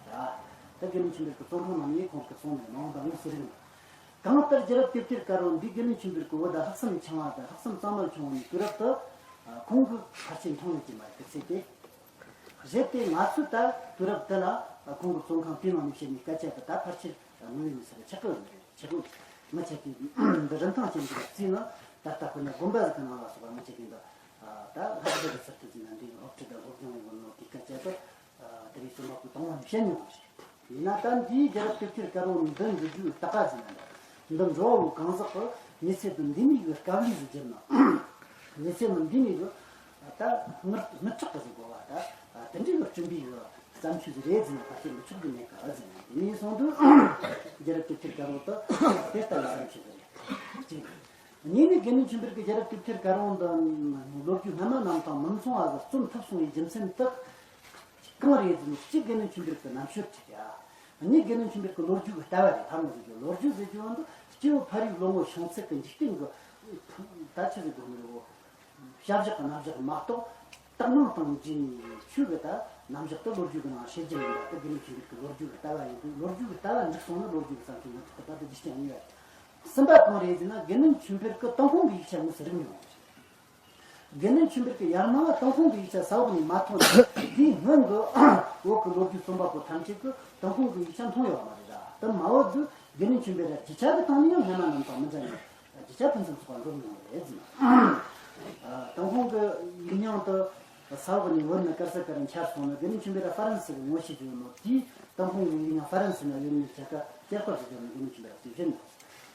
ད་དགེ་འདུན་ཆོས་འཕེལ་གྱི་རྩོམ་འཕྲོ་ནང་ནས་ཁོང་གི་གསུང་ནས་མང་དང་དངོས་སུ་རིག་ནས། གང་ལྟར་རྒྱལ་རབས་དེབ་ཐེར་དཀར་པོ་འདི་དགེ་འདུན་ཆོས་འཕེལ་གྱི་བོད་ཟླ་ལྷག་བསམ་འཆང་བ་དང་ལྷག་བསམ་གཙང་མ་བྱུང་བ་ནས་དུས་རབས་དུ་ཁོང་གི་ཕལ་ཆེར་མཐོང་ཡོད་ཀྱི་མ་རེད་དེ་ཚེ་དེ། རེད་དེ་ང་ཚོས་ད་དུས་རབས་འདི་ལ་ཁོང་གི་བཙོན་ཁང་དེའི་ནང་ནས་བཤད་ནས་སྐད་ཆ་དེ་ད་ཕལ་ཆེར་དངོས་ཡོད་མི་སྲིད་ཆགས་ཀྱི་ཡོད་མ་རེད། ཆགས་ཀྱི་ཡོད་མ་ཆགས་ཀྱི་འདི་རིན་ཐང་ཅན་གྱི་རྩིས་ནི་ད་ལྟ་དཔེར་ན་དགོན་པ་ཟིག་གི་ནང་ལ་སོགས་པ་མ་ཆགས་ཀྱི་འདི་ད་ལྷག་པར་དུ་ཚུལ་དུ་ཟིན་ན་འདི་སློབ་ཁྲིད་དང་སློབ་སྦྱོང་ཡོད་ནོ་དེ་སྐད་ཆ་དེ། དེ་རིང་རྩོམ་པ་པོ་དང་པོ་ནས་བཤད་མྱོང་བ་རེད། ཡིན་ན་ད་འདིའི་རྒྱལ་རབས་དེབ་ཐེར་དཀར་པོ་འདི་འབྲི་རྒྱུའི་རྟགས་ཀ་ཟེར་ན་འདྲ། འདི་འགྲོ་བ་བོ་གང་ཟག་གི་མི་ཚེ་དང་འདི་མིག་གི་དཀའ་ལས་སུ་བསྒྱུར་ན། མི་ཚེ་ནི་འདི་མིག་གི་ད་ངར་ངར་ཁྲག་གི་ཟེར་དགོས་པ་ད། དེ་འདྲའི་གི་བསྐྲུན་པའི་གི་བརྩམས་ཆོས་ཟིག་རེད་ཟེར་ན་ཕལ་ཆེར་འདི་ཆོག་གི་མེད་ག་ཟེར་ན། དེ་ནས་བཟུང་དུ་རྒྱལ་རབས་དེབ་ཐེར་དཀར་པོ་དེ་དེ་ལྟ་བུའི་བརྩམས་ཆོས་ཟིག་རེད། གཅིག་གཉིས་ནི་དགེ་འདུན་ཆོས་འཕེལ་གྱི་རྒྱལ་རབས་དེབ་ཐེར་དཀར་པོ་འདི་ལོ་རྒྱུས་སྔ་མ་རྣམས་དང་མི་མཚུངས་པ་ཟིག་རྩོམ་ཐུབ་སོང་བའི་རྒྱུ་མཚན་དེ། གང་རེད་ཟེར་ན་གཅིག་དགེ་འདུན་ཆོས་འཕེལ་གྱི་རྣམ་དཔྱོད་ཅིག་ཡ། གཉིས་དགེ་འདུན་ཆོས་འཕེལ་གྱི་ལོ་རྒྱུས་ཀྱི་ལྟ་བ་རེད། ལྷ་མོ་ཟེར་རྒྱུ་ལོ་རྒྱུས་ཟེར་རྒྱུ་བ་འདི་སྐྱེ་བོ་ཕ་རིགས་ལོ་ངོ་བྱུང་ཚད་ཀྱི་འཇིག་རྟེན་གྱི་ད་ཆི་ཟེར་དགོས་ནི་རེད། བྱ་བཞག་གི་རྣམ་གཞག་མ་གཏོགས་རྟགས་སྣང་དང་འབྲེལ་ནས་ཆོས་ཀྱི་ད་རྣམ་གཞག་ཏུ་ལོ་རྒྱུས་ཀྱི་ནང་བཤད་རྒྱུ་མིན་པ་དེ་དགེ་འདུན་ཆོས་འཕེལ་གྱི་ལོ་རྒྱུས་ཀྱི་ལྟ་བ་ཡིན་དུས་ལོ་རྒྱུས་ཀྱི་ལྟ་བ་འགྲིག་སོང་ན་ལོ་རྒྱུས་ཀྱི་བསམ་ཚུལ་ངོ་ཐོག་ཏུ་ད་ལྟ་རྒྱུ་རྐྱེན་ཡིན་པ་རེད། གསུམ་པ་གང་རེད་ཟེར་ན་དགེ་འདུན་ཆོས་འཕེལ་གྱི་ཏུན་ཧོང་གི་ཡིག་ཆ་དངོས་སུ་རིག་མྱོང་བ་རེད། དགེ་འདུན་ཆོས་འཕེལ་གྱི་ཡར་མར་ལ་ཏུན་ཧོང་གི་ཡིག་ཆ་ས་འོག་ནས་མ་མཐོང་ནས་དེའི་སྔོན་གྱི་བོད་ཀྱི་ལོ་རྒྱུས་རྩོམ་པ་པོ་ཐམས་ཅད་ཀྱིས་ཏུན་ཧོང་གི་ཡིག་ཆ་མཐོང་ཡོད་པ་མ་རེད་ར། དེ་མ་འོངས་དུས་དགེ་འདུན་ཆོས་འཕེལ་ར་རྒྱུ་ཆ་གི་སྟེང་ནས་ཡང་སྔ་མ་རྣམས་དང་མི་འདྲ་བའི་རྒྱུ་ཆ་ཕུན་སུམ་ཚོགས་པ་འཛོམས་ཡོང་བ་རེད་ཟེར། ཏུན་ཧོང་གི་ཡིག་རྙིང་དུ་ས་འོག་ནས་བོད་ནས་དཀར་ས་དཀར་རུ་འཁྱར་སོང་ན་དགེ་འདུན་ཆོས་འཕེལ་ར་ཧྥ་རན་སི་གི་ངོ་ཤེས་ཡོད་ནོ་དེས་ཏུན་ཧོང་གི་ཡིག་རྙིང་ཧྥ་རན་སི་ན་ཡོད་མེད་ཆ་ག་དེ་སྐོར་ཞིག་ཡོད་ན་དགེ་འདུན་ཆོས་འཕེལ་ར་དེ་བཞིན་ནོ།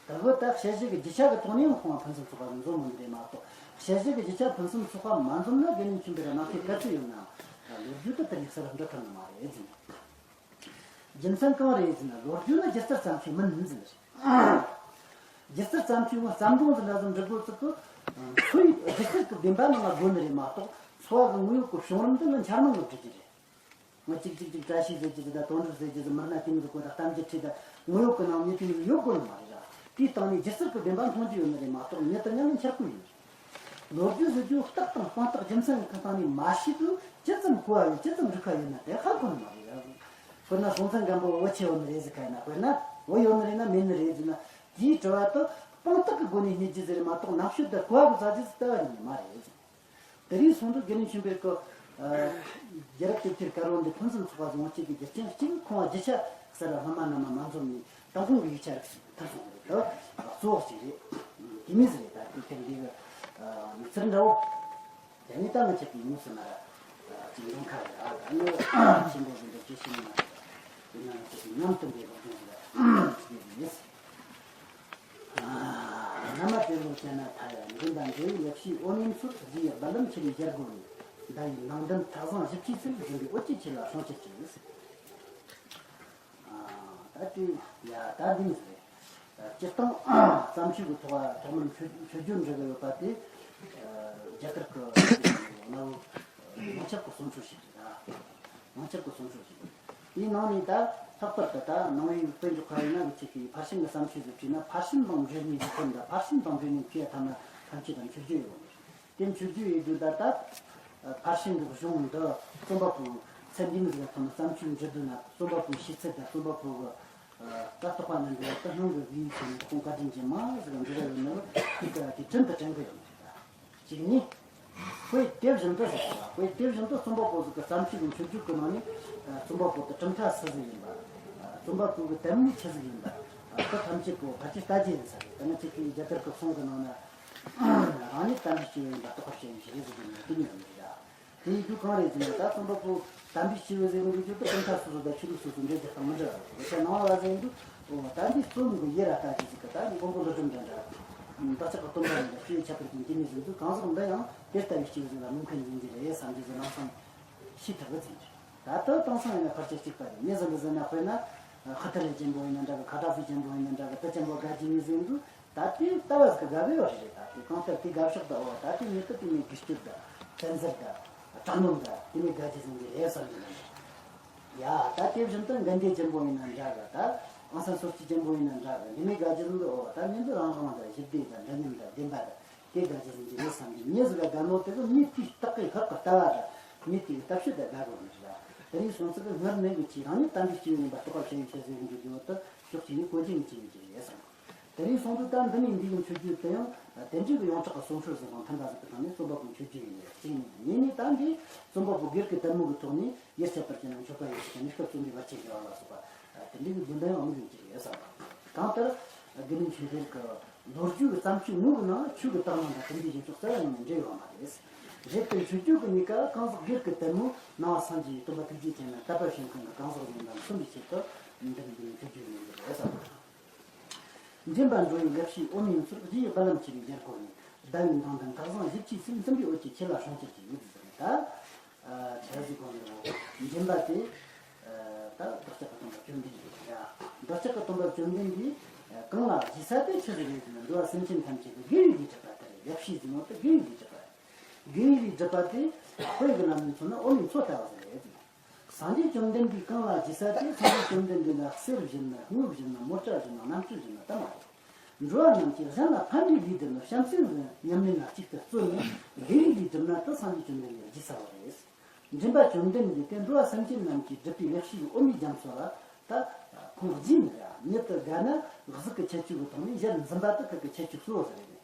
ད་བོད་ད་ཞལ་བཞེས་ཀྱི་རྒྱུ་ཆ་གི་ཐོག་ནས་ཡང་ཁོང་ལ་ཕུན་སུམ་ཚོགས་པ་ཟིག་འཛོམས་མི་འདུག་རེད་མ་གཏོགས། ཞལ་བཞེས་ཀྱི་རྒྱུ་ཆ་ཕུན་སུམ་ཚོགས་པ་མ་འཛོམས་ན་དགེ་འདུན་ཆོས་འཕེལ་ར་ནང་བཤད་ག་ཚོད་ཡོད་ནའང་ལོ་རྒྱུས་དེ་དེ་ནས་གསལ་ལ་འགྲོ་ཐུབ་ནི་མ་རེད་ཟེར། རྒྱུ་མཚན་གང་རེད་ཟེར་ན་ལོ་རྒྱུས་ནི་སྒྱུ་རྩལ་བརྩམས་ཆོས་མིན་ཟེར་རེད། སྒྱུ་རྩལ་བརྩམས་ཆོས་ངོ་བརྩམས་སྒྲུང་ཟིག་འདྲ་ཟིག་འབྲི་དགོས་ཚིག་གི་འཚོ་བའི་སྒྱུ་རྩལ་གྱི་བདེན་པ་ནང་ལ་དགོས་ནི་རེད་མ་གཏོགས་འཚོ་བ་གི་དངོས་ཡོད་ཀྱི་བྱུང་རིམ་འདི་ནི་འཁྱར་མིན་ནོ་འབྲི་རྒྱུ་རེད། ང་གཅིག་གཅིག་གཅིག་བཀྲ་ཤིས་ཟེར་རྒྱུ་ཟིག་དང་དོན་གྲུབ་ཟེར་རྒྱུ་ཟིག་མི་སྣ་དེ་མོ་ཟིག་གོ་དང་གཏམ་རྒྱུད་ཁྲིད་དང་དངོས་ཡོད་ཀྱི་ནང་མི་དེ་མོ་ཟིག་ཡོད་དགོས་ནི་མ་རེད་ར། དེའི་སྟེང་ནས་སྒྱུ་རྩལ་གྱི་བདེན་པ་མཐོང་རྒྱུ་ཡོད་ནི་རེད་མ་གཏོགས་མྱི་དང་མྱི་ལ་འཁྱར་དགོས་ཡོད་ནི་རེད། ལོ་རྒྱུས་ཟེར་རྒྱུ་རྟགས་དང་དཔང་རྟགས་རྒྱུ་མཚན་གྱི་སྟེང་ནས་མ་ཤེས་དུས་ཇི་ཙམ་གོ་བ་ཡོད་ཇི་ཙམ་འགྲིག་ག་ཡོད་ན་དེ་ཧ་གོ་ནི་མ་རེད་ར། དཔེར་ན་སྲོང་བཙན་སྒམ་པོ་བོད་ཆེ་བ་ནི་རེད་ཟེར་ག་ཡིན་ན་དཔེར་ན་བོད་ཡོད་ནི་རེད་ན་མེད་ནི་རེད་ཟེར་ན་དེའི་དྲི་བ་དེ་དཔང་རྟགས་ཀྱི་སྒོ་ནས་རྙེད་རྒྱུ་ཟེར་མ་གཏོགས་རྣམ་དཔྱོད་དང་གོ་བ་གི་རྩ་རྒྱུ་ཟེར་ལྟ་བ་ཡིན་ནི་མ་རེད་ཟེར། དེ་རིང་སོང་དུས་དགེ་འདུན་ཆོས་འཕེལ་གྱི་རྒྱལ་རབས་དེབ་ཐེར་དཀར་པོ་འདི་ཕུན་སུམ་ཚོགས་པ་བཟང་སྤྱོད་ཀྱི་རྒྱུ་རྐྱེན་གཅིག་ཁོང་བ་རྒྱུ་ཆ་གསར་བ་སྔ་མ་སྔ་མ་མ་འཛོམས་ནས་ཏུན་ཧོང་གི་ཡིག་ཆ་རིགས་ཤིག་ཐར་སོང་བ་རེད། དེ་གཙོ་བོ་གཅིག་རེད། དེ་མིན་ཟིག་རེད། ད་དེབ་ཐེར་འདི་གི་ཡིག་ཚུལ་འདྲ་བོ་དེ་ནི་ད་ང་ཆེ་གི་ངོས་སུ་ན་ར་ཅིག་འདོན་ཁ་རེད། ཨ་ད་ནི་ཆེན་པོ་ཟིན་པའི་སྐྱེ་ཤི་ནི་མ་རེད། དེ་ན་ང་ཆེ་གི་ཉམས་དུ་འདས་པ་ཀྱང་རེད། དེ་རེད། ཨ། བླ་མ་དེ་ལོ་བྱས་ན་ཐ་ཡ་འདི་འདྲ་འདྲ་བའི་ལེགས་བཤད་འོ་མའི་མཚོར་རི་ཡི་རྦ་ལམ་ཁྱེར་ནས་རྒྱལ་སྒོ་ནས་ཟླ་བའི་ནང་ལྡན་ཐག་བཟང་བཞི་བཅུའི་ཚུལ་འཛིན་པའི་འོད་ཀྱི་ཆེ་ལ་སྲུང་བྱེད་ཅིང་། ཨ། ད་དེ་ཡ་ད་འདི་ནི་རེད། སྤྱིར་བཏང་བརྩམས་ཆོས་ཀྱི་ཐོག་ཐོག་མར་མཆོད་མཆོད་བརྗོད་འབྲི་གི་ཡོད་པ་དེ་རྒྱ་གར་གྱི་གནའ་བོའི་ཡོངས་ཁྱབ་ཀྱི་གསུང་ཆོས་ཤིག་རེད། ཡོངས་ཁྱབ་ཀྱི་གསུང་ཆོས་ཤིག་རེད། དེའི་ནང་ནས་ད་ལྷག་པར་དུ་ད་ནང་པའི་དཔེ་འཇོག་པ་ཡིན་ན་འུ་ཅག་གིས་ཕར་ཕྱིན་གྱི་བརྩམས་ཆོས་ཟིག་བྲིས་ན་ཕར་ཕྱིན་དང་འབྲེལ་ནས་ཟིག་གམ། ད་ཕར་ཕྱིན་དང་འབྲེལ་ནས་བྲིས་ཡ་ཐ་ན་ཐམས་ཅད་ད་མཆོད་བརྗོད་ཡོད་རེད། དེ་མཆོད་བརྗོད་ཡོད་དུས་ད་ད་ཕར་ཕྱིན་གྱི་གཞུང་འདི་རྩོམ་པ་པོའི་ཚད་འདི་མི་ཟིག་ལ་ཐོན་ནས་བརྩམས་ཆོས་འབྲི་དུས་ན་རྩོམ་པ་པོའི་ཤེས་ཚད་དང་རྩོམ་པ་པོ་གི་ད་རྟོགས་པ་ནི་འདི་ལ་ད་སྣང་གི་དབྱིངས་ཆེན་ནས་ཁོང་བཀའ་དྲིན་ཅན་མ་ཟིག་འབྲི་ག་ཡོད་ནི་ལ་དེ་ཀ་དེ་དྲིན་དུ་དྲན་གི་ཡོད་མ་རེད། ད་གཅིག་ནི། དཔེ་དེ་བཞིན་དུ་ཟེར་བ། དཔེ་དེ་བཞིན་དུ་རྩོམ་པ་པོ་ཟིག་གི་བརྩམས་ཆོས་ཀྱི་མཆོད་བརྗོད་ཀྱི་ནང་ནས་རྩོམ་པ་པོ་དེ་གྲུབ་མཐའ་སུ་ཟིག་ཡིན་པ། རྩོམ་པ་པོ་གི་དད་མོས་ཆི་ཟིག་ཡིན་པ། དེ་ཐམས་ཅད་པོ་ཕལ་ཆེར་ལྟ་རྒྱུ་ཡིན་ས་རེད། ད་ནི་ཁྱེད་ཀྱིས་རྒྱ་གར་གྱི་གསུང་གི་ནང་ན། རང་ཉིད་དམ་པའི་སྐྱེས་བུ་ཡིན་པ་རྟོགས་པར་བྱ་བའི་གཞི་རེད་ཟེར་གྱི་ཡོད་དེ་ཉིད་ཡིན་གྱི་རེད། དེ་ཡིན་དུས་གང་རེད་ཟེར་ན་ད་རྩོམ་པ་པོ་དམ་པའི་སྐྱེས་བུ་ཟེར་གྱི་འདུག་རྒྱུ་དེ་གྲུབ་མཐའ་སོ་སོ་དང་ཆོས་ལུགས་སོ་སོ་འབྲེལ་རྒྱག་སྟངས་མི་འདྲ་བ་རེད། དེ་ཆ་ནང་བ་ཟེར་གྱི་འདུག་འོ་ད་འདི་རྩོམ་གྱི་ཡི་ར་ལྟ་རྒྱུ་ཟིག་གི་ད་མགོན་པོ་ཀླུ་སྒྲུབ་འདྲ་འདྲ། བདག་ཅག་གི་སྟོན་པ་རྣམས་ལ་སྤྱི་བོའི་ཁྱད་པར་ཅན་སྐྱེ་མི་ཟིན་དུས་གང་ཟག་འདི་ཡང་དེ་ལྟ་བུའི་སྐྱེས་བུ་ཟིག་ལ་མོས་མཁན་ཡིན་གྱི་རེད་བསམ་རྒྱུ་ཟིག་ལམ་སང་ཤེས་ཐུབ་གི་ཟིན། ད་ལྟ་དེང་སང་ཡིན་ན་ཕལ་ཆེར་གཅིག་པ་རེད། མི་ཟིན་མི་ཟིན་ན་དཔེར་ན། ཧི་ཏི་ལེ་ཅན་པོ་ཡིན་ན་འདྲ་གི། ཁ་ཏ་ཧྥི་ཅན་པོ་ཡིན་ན་འདྲ་གི། དེ་ཅན་པོ་དགའ་རྒྱུ་ཡིན་ཟེར་འདུག་ད་དེ་ལྟ་བ་ཟིག་གི་དགའ་བའི་བར་རེད། ད་དེ་གང་ལྟར་དེ་དགའ་ཕྱོགས་ད་འོ། ད་དེ་ཉིད་དུ་དེ་ནས་སྒུལ་སྐྱོད་ད་བཙན་འཛུལ་ད་དྲག་གནོན་ད་དེ་ནས་དགའ་རྒྱུ་ཟིག་གི་རེད་བསམ་གི་འདུག་ཡ། ད་དེ་བཞིན་དུ་གན་དྷི་ཅན་པོ་ཡིན་ན་འདྲ་གི། ད་ཨང་སན་སུའུ་ཅི་ཅན་པོ་ཡིན་ན་འདྲ་གི། འདི་ནས་དགའ་རྒྱུ་ཟིག་གི་འོ། ད་མི་འདི་རང་དབང་ད་ཞི་བདེ་ད་འདྲ་མཉམ་ད་བདེན་པ་ད། དེ་དགའ་རྒྱུ་ཟིག་གི་རེད་བསམ་གི། མྱི་ཟིག་ལ་དགའ་ནོ་དེ་གི་མྱི་དེའི་རྟགས་ཀྱི་ལྷག་གི་ལྟ་བ་དང་མྱི་དེ་གི་ལྟ་སྤྱོད་དང་དགའ་དགོས་ནི་རེད། དེ་རིང་སོང་ཚིག་གི་སྔར་མེད་གི་ཆེས་རང་ཉིད་དམ་པའི་སྐྱེས་བུ་ཡིན་པ་རྟོགས་པ་ཞིག་ཡིན་ཆེད་ཟེར་གི་འདུག་རྒྱུ་བོ་དེ་ཕྱོགས་གཅིག་ནས་གོ་རྒྱུ་ཡིན་གཅིག་ཡིན་གྱི་རེད་བསམ། དེ་རིང་སོང་དུས་ད་འདི་ནས་འདི་གི་མཆོད་རྒྱུ་དེ་ཡང་དེ་འདྲའི་གི་ཡོངས་གྲགས་གི་གསུང་སྲོལ་ཟིག་དང་མཐུན་པ་ཟིག་གི་སྟེང་ནས་རྩོམ་པ་པོ་མཆོད་རྒྱུ་ཡིན་རེད། གཅིག་ནས་གཉིས་ནས་ད་འདི་རྩོམ་པ་པོ་སྒེར་གྱི་དད་མོས་ཀྱི་ཐོག་ནས་ཡུལ་ཁྱད་པར་ཅན་ན་མཆོད་པ་ཡོད་ཞིག་གནས་སྐབས་རྩོམ་པའི་བར་ཆད་དགེ་བ་ལ་སོགས་པ་དེ་འདྲའི་གི་འདོན་པ་ཡང་འོང་གི་ཡིན་གྱི་རེད་བསམ། གང་ལྟར་དགེ་འདུན་ཆོས་འཕེལ་གྱི་ལོ་རྒྱུས་ཀྱི་བརྩམས་ཆོས་དངོས་ཀྱི་ནང་ཆོས་ཀྱི་རྟགས་སྣང་དང་དེ་འདྲའི་བཞིན་ཕྱོགས་རྩ་བ་ཉིད་ནས་འབྲེལ་ཡོད་མ་རེད། རེད་དེ་མཆོད་བརྗོད་ཀྱི་གནས་སྐབས་གང་ཟག་སྒེར་གྱི་དད་མོས་ནང་པ་སངས་རྒྱས་སྟོན་པ་ཐུགས་རྗེ་ཅན་ལ་དད་པ་བྱེད་མཁན་གྱི་གང་ཟག་གཞན་དང་མཚོན་པའི་ཆེད་དུ་འདི་ནི་འདི་ནི་མཆོད་བརྗོད་ཡིན་པ་རེད་བསམ། འདྲེན་པ་འགྲོ་བའི་ལེགས་བཤད་འོ་མའི་མཚོར། རྒྱུ་ཡི་རྦ་ལམ་ཆེ་བའི་རྒྱལ་སྒོ་ནས། ཟླ་བའི་མདངས་ལྡན་ཐག་བཟང་བཞི་བཅུའི་ཚེམས། འཛིན་པའི་འོད་ཀྱིས་ཁྱེད་ལ་སྲུང་སྐྱོབ་ཀྱིས། ཡིད་དུ་ཟེར་ནས་ད། ཆ་ཟིག་གོ་ནས་འདྲེན་པ་དེ། ད་བདག་ཅག་གི་སྟོན་པ་བཅོམ་ལྡན་འདས་ཡ། བདག་ཅག་གི་སྟོན་པ་བཅོམ་ལྡན་འདས་གང་ལ་གཟིགས་ས་དེ་ཆི་ཟིག་རེད་ཟེར་ན། འགྲོ་བ་སེམས་ཅན་ཐམས་ཅད་ཀྱི་དགེ་བའི་ལས་སྒྲུབ་པ་དེ་རེད། ལེགས་བཤད་ཟེར་ནོ་དེ་དགེ་བའི་ལས་སྒྲུབ་པ་རེད། དགེ་བའི་ལས་སྒྲུབ་པ་དེ་དཔེ་གི་ལམ་ནས་མཚོན་ན་འོ་མའི་མཚོ་ལྟ་བུ་ཟིག་རེད་ཟེར། སངས་རྒྱས་བཅོམ་ལྡན་འདས་གང་ལ་གཟིགས་ས་དེ། སངས་རྒྱས་བཅོམ་ལྡན་འདས་ལ་གསེར་བཞིན་ན། དངུལ་བཞིན་ན། མོ་ཊ་བཞིན་ན། གནམ་གྲུ་བཞིན་ན་ད་མ་རེད། འགྲོ་བ་རྣམས་ཀྱིས་གཞན་ལ་ཕན་པའི་ལས་སྒྲུབ་ན། བྱམས་སེམས་ཀྱི་ཉམས་ལེན་ལ་གཅིག་ཏུ་བརྩོན་ནས་དགེ་བའི་ལས་སྒྲུབ་ན། དེ་སངས་རྒྱས་བཅོམ་ལྡན་འདས་ཀྱི་གཟིགས་ས་བོ་རེད། འདྲེན་པ་བཅོམ་ལྡན་འདས་དེ་འགྲོ་བ་སེམས་ཅན་རྣམས་ཀྱིས་བསྒྲུབས་པའི་ལེགས་བཤད་ཀྱི་འོ་མའི་རྒྱ་མཚོ་ལ་ད་ཁོང་རྗེས་ནས་ར་ཉིད་དུ་དགའ་ན་གཟུགས་ཀྱི་ཁྱད་ཆོས་ཀྱི་ཐོག་ནས་ཞལ་འཛུམ་པ་དེ་ཁོ་གི་ཁྱད་ཆོས་གཙོ་བོ་ཟིག་རེད།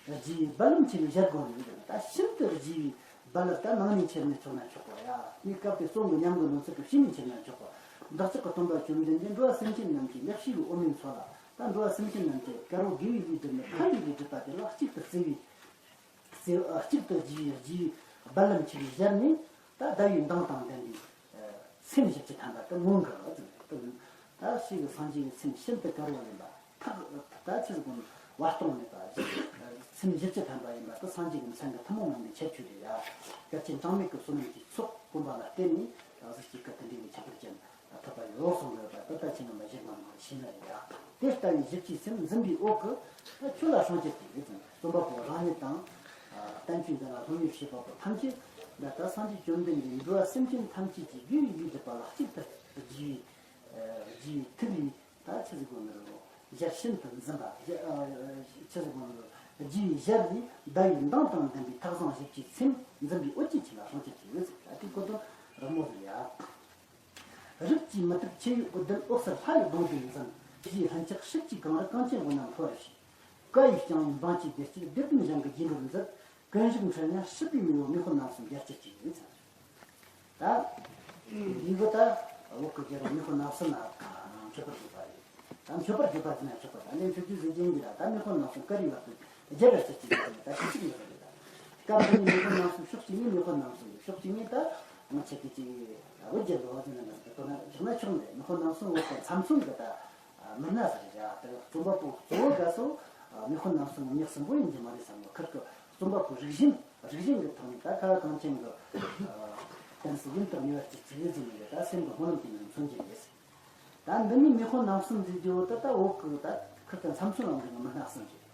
རྒྱས་པའི་རྦ་ལམ་ཆེ་བའི་ཞལ་སྒོ་ནས། ད་ཤིན་ཏུ་རྒྱས་པའི་རྦ་རླབས་ད་ནང་ནས་ཁྱེར་ནས་ཆོག་ན་ཆོག་པ་ཡ། དེའི་སྐབས་དེ་གསུང་གི་ཉམས་ཀྱི་ནོར་ཚུལ་གྱི་ཕྱི་ནས་ཁྱེར་ན་ཆོག་པ། བདག་ཅག་གི་སྟོན་པ་བཅོམ་ལྡན་འདས་འགྲོ་བ་སེམས་ཅན་རྣམས་ཀྱི་ལེགས་བཤད་ཀྱི་འོ་མའི་མཚོ་ལ། ད་འགྲོ་བ་སེམས་ཅན་རྣམས་ཀྱི་དཀར་པོ་དགེ་བའི་ལས་སྒྲུབ་ནི་ཕན་པའི་ལས་སྒྲུབ་པ་དེ་ལ་གཅིག་ཏུ་བརྩེ་བའི། བརྩེ་བ་གཅིག་ཏུ་རྒྱས་པའི་རྒྱས་པའི་རྦ་ལམ་ཆེ་བའི་ཞལ་ནས་ད་ཟླ་བའི་མདངས་དང་ལྡན་པའི་ཚེམས་བཞི་བཅུ་ཐམ་པ་དེ་མངོན་གྱུར་བ་དེ་ད་ཞེས་པའི་སངས་རྒྱས་ཀྱི་ཚེམས་ཤིན་ཏུ་དཀར་བོ་ཡིན་པ། ཐག་ད་ཆི་ཟིག་གོ་ནས་བར་སྟོང་མེད་པ། ཚེམས་བཞི་བཅུ་ཐམ་པ་ཡིན་པ་དེ་སངས་རྒྱས་ཀྱི་མཚན་གྱི་ཐུན་མོང་མ་ཡིན་པའི་ཁྱད་ཆོས་རེད་ཡ། སྐལ་ཆེན་གྲངས་མེད་ཀྱི་བསོད་ནམས་ཀྱི་ཚོགས་བསྐོངས་པ་ལ་བརྟེན་ནས་གཟུགས་ཀྱི་སྐུ་དེ་འདྲའི་ཁྱད་པར་ཅན་ཐོབ་པ་ཡོད་གསུངས་ཡོད་པ་དེ་ད་ཁྱེད་རྣམ་པ་གཞན་མང་མང་ཤེས་ན་རེད་ཡ། དེ་ལྟ་བུའི་བཞི་བཅུའི་ཚེམས་འཛིན་པའི་འོད་ཀྱིས་ད་ཁྱོད་ལ་སྲུང་སྐྱོབ་ཀྱིས་ཡོད་ཙང་རྩོམ་པ་པོ་རང་ཉིད་དང་། བསྟན་བཅོས་འདི་ལ་སློབ་གཉེར་བྱེད་པ་པོ་ཐམས་ཅད་ལ་ད་སངས་རྒྱས་བཅོམ་ལྡན་འདས་འགྲོ་བ་སེམས་ཅན་ཐམས་ཅད་ཀྱི་དགེ་བའི་ལས་སྒྲུབ་པ་ལ་གཅིག་ཏུ་རྒྱས་པའི་རྒྱས་པའི་ཐུགས་ལས། ད་ཆི་ཟིག་གོ་ནི་རེད། ཞལ་ཤིན་ཏུ་འཛུམ་པ། ཞལ་ཨ་ཆི་ཟིག་གོ་ནི་རེད། རྒྱས་པའི་ཞལ་ལས་ཟླ་བའི་མདངས་དང་ལྡན་པའི་ཐག་བཟང་བཞི་བཅུའི་ཚེམས་འཛིན་པའི་འོད་ཀྱིས་ཁྱེད་ལ་སྲུང་སྐྱོབ་ཀྱིས་ཡོད་ཟེར། ད་དེ་གོ་དོན་རིང་མོ་ཟིག་ཡ། རིགས་ཀྱི་མུ་ཏིག་ཆུ་ཡི་འོད་ལྡན་འོད་གསལ་ལྷ་ཡི་གདུང་བརྒྱུད་འཛིན། ཞེས་ལྷུན་ཆགས་ཧྲིལ་གྱིས་གང་རིག་གངས་ཅན་འོད་རྣམས་འཕྲོ་བར་བྱེད། བཀའ་ཡིས་བསྐྱངས་པའི་འབངས་ཀྱི་བདེ་སྐྱིད་སྡེ་བདུན་ཞིང་གི་རྗེས་འགྲོར་མཛད། ཀུན་རིག་འཁྲུལ་ཉམས་སྲིད་པའི་མེས་པོ་མེ་ཁོ་ནམ་གསུམ་རྒྱལ་གཅེས་ཀྱི་ཡོད་ཚུལ། ད་འདི་གོ་ད་བོད་ཀྱི་རྒྱལ་པོ་མེ་ཁོ་ནམ་གསུམ་ལ་མཆོད་པར་བརྗོད་པ་རེད། ད་མཆོད་པར་བརྗོད་པ་ཟེར་ན་ཆོག་པ། ད་ལན་མཆོད་རྒྱུ་ཟེར་གྱིན་གྱི་ལ་ད་མེ་ཁོ་ནམ་གསུམ་བཀའ་རིགས་བར་དུ་རྒྱལ་བར་གཅེས་ཀྱི་ཡོད་ད་ཁྱི་གཅིག་ཡོད་རེད། ད་སྐབས་འདི་ནི་མེ་ཁོ་ནམ་གསུམ་ཕྱོགས་གཅིག་ནས་མེ་ཁོ་ནམ་གསུམ་ཕྱོགས་གཅིག་ནས་ད་ང་ཆེ་གི་ཅིག་བོད་རྒྱལ་པོ་ཟེར་ན་ད་དོ་ན་བཞག་ན་ཆོག་ནས་མེ་ཁོ་ནམ་གསུམ་བོད་ཀྱི་མཚམས་མཚོན་གྱི་ད། མི་སྣ་ཟེར་རེད་ཡ། དེ་རྩོམ་པ་པོ་གཙོ་བོ་དགའ་སོ། མེ་ཁོ་ནམ་གསུམ་མྱི་གསུམ་པོ་ཡིན་གྱི་མ་རེད་བསམ་ནོ། ཁིར་ཀི་རྩོམ་པ་པོ་རིག་གཞུང་རིག་གཞུང་གི་ཐོག་ནས་ད་ཁ་བ་གངས་ཅན་གི་ཏན་སི་ཡིན་དུ་ཉེ་བར་གྱི་ཚིག་ཡིད་ཟིན་ནས་ད་སེམས་ཀྱི་སྨོན་ལམ་དེ་ཉིད་མཚོན་གྱི་རེད། ད་འདི་ནི་མེ་ཁོ་ནམ་གསུམ་ཟེར་རྒྱུ་བོ་ད་ད་འོག་གི་ད་ཁིར་ཀི་མཚམས་མཚོན་ལམ་གྱི་མི་སྣ་གསུམ་རེད།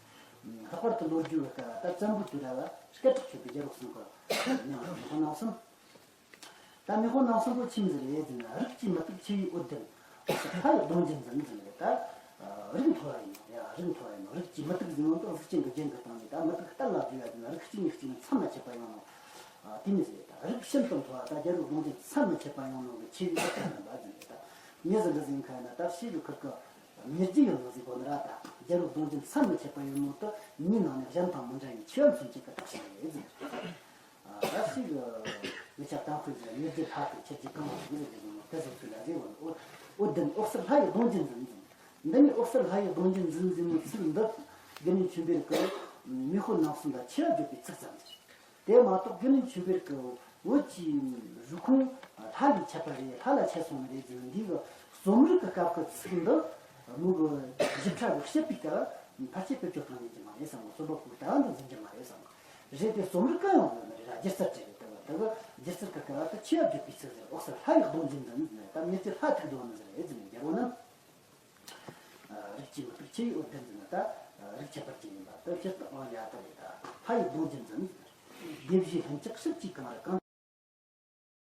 ལྷག་པར་དུ་ལོ་རྒྱུས་ཀྱི་སྐབས་ད་བཙན་པོ་དུས་རབས་ལ་སྐད་གྲགས་ཆོད་པའི་རྒྱལ་པོ་གསུམ་གི་མིང་ལ་མེ་ཁོ་ནམ་གསུམ། ད་མེ་ཁོ་ནམ་གསུམ་པོ་ཆི་མོ་ཟིག་རེད་ཟེར་ན། རིགས་ཀྱི་མུ་ཏིག་ཆུ་ཡི་འོད་ལྡན་འོད་གསལ་ལྷ་ཡི་གདུང་བརྒྱུད་འཛིན་ཟེར་ནི་རེད། ད་རིགས་མཐོ་བ་ཡིན་ནོ་ཡ། རིགས་མཐོ་བ་ཡིན་ནོ། རིགས་ཀྱི་མུ་ཏིག་ཟེར་ནོ་ད་གཟུགས་ཅན་གྱི་རྒྱན་གྱི་སྟེང་ནས་ད་མུ་ཏིག་གཏན་ལ་བརྗོད་ཡ་ཟེར་ན་རིགས་གཅིག་ནས་གཅིག་ནས་མཚམས་མ་ཆད་པ་ཡོང་ནོ། དེ་མོ་ཟིག་རེད། ད་རིགས་ཤིན་ཏུ་མཐོ་བ་ད་རྒྱལ་པོའི་གདུང་བརྒྱུད་མཚམས་མ་ཆད་པ་ཡོང་ནོ་གི་ཆེ་བའི་རིགས་ཀྱི་རྣམ་པ་ཟེར་ནི་རེད། ད་མྱི་ཟེར་འདི་ཟིན་ཁ་ན་ད་ཤེས་རིག་ཁུར་གི་མྱི་རྒྱུ་ཡོད་ནོ་ཟིག་གོ་ནི་ར། ད་རྒྱལ་པོའི་གདུང་བརྒྱུད་མཚམས་མ་ཆད་པ་ཡོད་ནོ་ད་མྱི་ནང་ནས་གཞན་དང་མི་འདྲ་བའི་ཆེ་བ་མཚོན་བྱེད་ཀྱི་རྟགས་ཤིག་རེད་ཟེར་ནི་རེད། ད་ཞིག་མི་ཆ་དང་ཁུལ་གྱི་མྱུར་རྒྱུ་ལྷ་དང་ཁྱེད་ཀྱི་གང་ལ་ཡིན་ཟེར་གྱི་ནོ་དེ་སོགས་ཚུལ་ལ་རེ་བ་ནི། འོད་ལྡན་འོད་གསལ་ལྷ་ཡི་གདུང་བརྒྱུད་འཛིན་ཟེར། འདི་ནི་འོད་གསལ་ལྷ་ཡི་གདུང་བརྒྱུད་འཛིན་ཟེར་ནི་ཚིག་འདི་དགེ་འདུན་ཆོས་འཕེལ་གྱིས་མེ་ཁོ་ནམ་གསུམ་ལ་ཆེ་བ་བརྗོད་པའི་ཚིག་ཙམ་ཟེར། དེ་མ་གཏོགས་དགེ་འདུན་ཆོས་འཕེལ་གྱིས་བོད་ཀྱི་རུས་ཁུངས་ལྷ་ལས་ཆད་པ་རེད། ལྷ་ལ་ཆད་སོང་ནི་རེད་ཟེར་ནི་འདི་གི་རྩོམ་རིག་གི་སྐབས་ཀྱི་ཚིག་འདི་མོ་གི་ཞིབ་ཕྲ་གི་བཤད་པའི་སྐབས་ཕལ་ཆེར་བེད་སྤྱོད་གཏོང་ཉན་གྱི་མ་རེད་བསམ་གི། རྩོམ་པ་པོའི་ལྟ་བ་འདི་འཛིན་གྱི་མ་རེད་བསམ་གི། རེད་དེ་རྩོམ་རིག་ག་ཡང་ཡོད་ནི་རེད་ར། སྒྱུ་རྩལ་ཅིག་རེད། དེ་གི་དེ་གི་སྒྱུ་རྩལ་གི་སྐབས་ལ་ད་ཆེ་བ་བརྗོད་པའི་ཚིག་ཟེར། འོད་གསལ་ལྷ་ཡི་གདུང་བརྒྱུད་འཛིན་ཟེར་ནི་ད་མྱུར་རྒྱུ་ལྷ་ཐུག་འགྲོ་ནི་ཟེར་ཨེ་ཟེར་ནི་རྒྱལ་པོ་རྣམས། རིགས་ཀྱི་མི་རྟག་ཆེ་བའི་འོད་ལྡན་འཛིན་ནི་ད་རིགས་ཁྱད་པར་ཅན་ཡིན་པ་དེ་སྤྱིར་བཏང་ཡ་ད་རེད། ད་ལྷ་ཡི་གདུང་རྒྱུད་འཛིན། སྡེ་བཞིའི་ལྷུན་ཆགས་ཞིབ་ཀྱིས་གང་རིག་གང་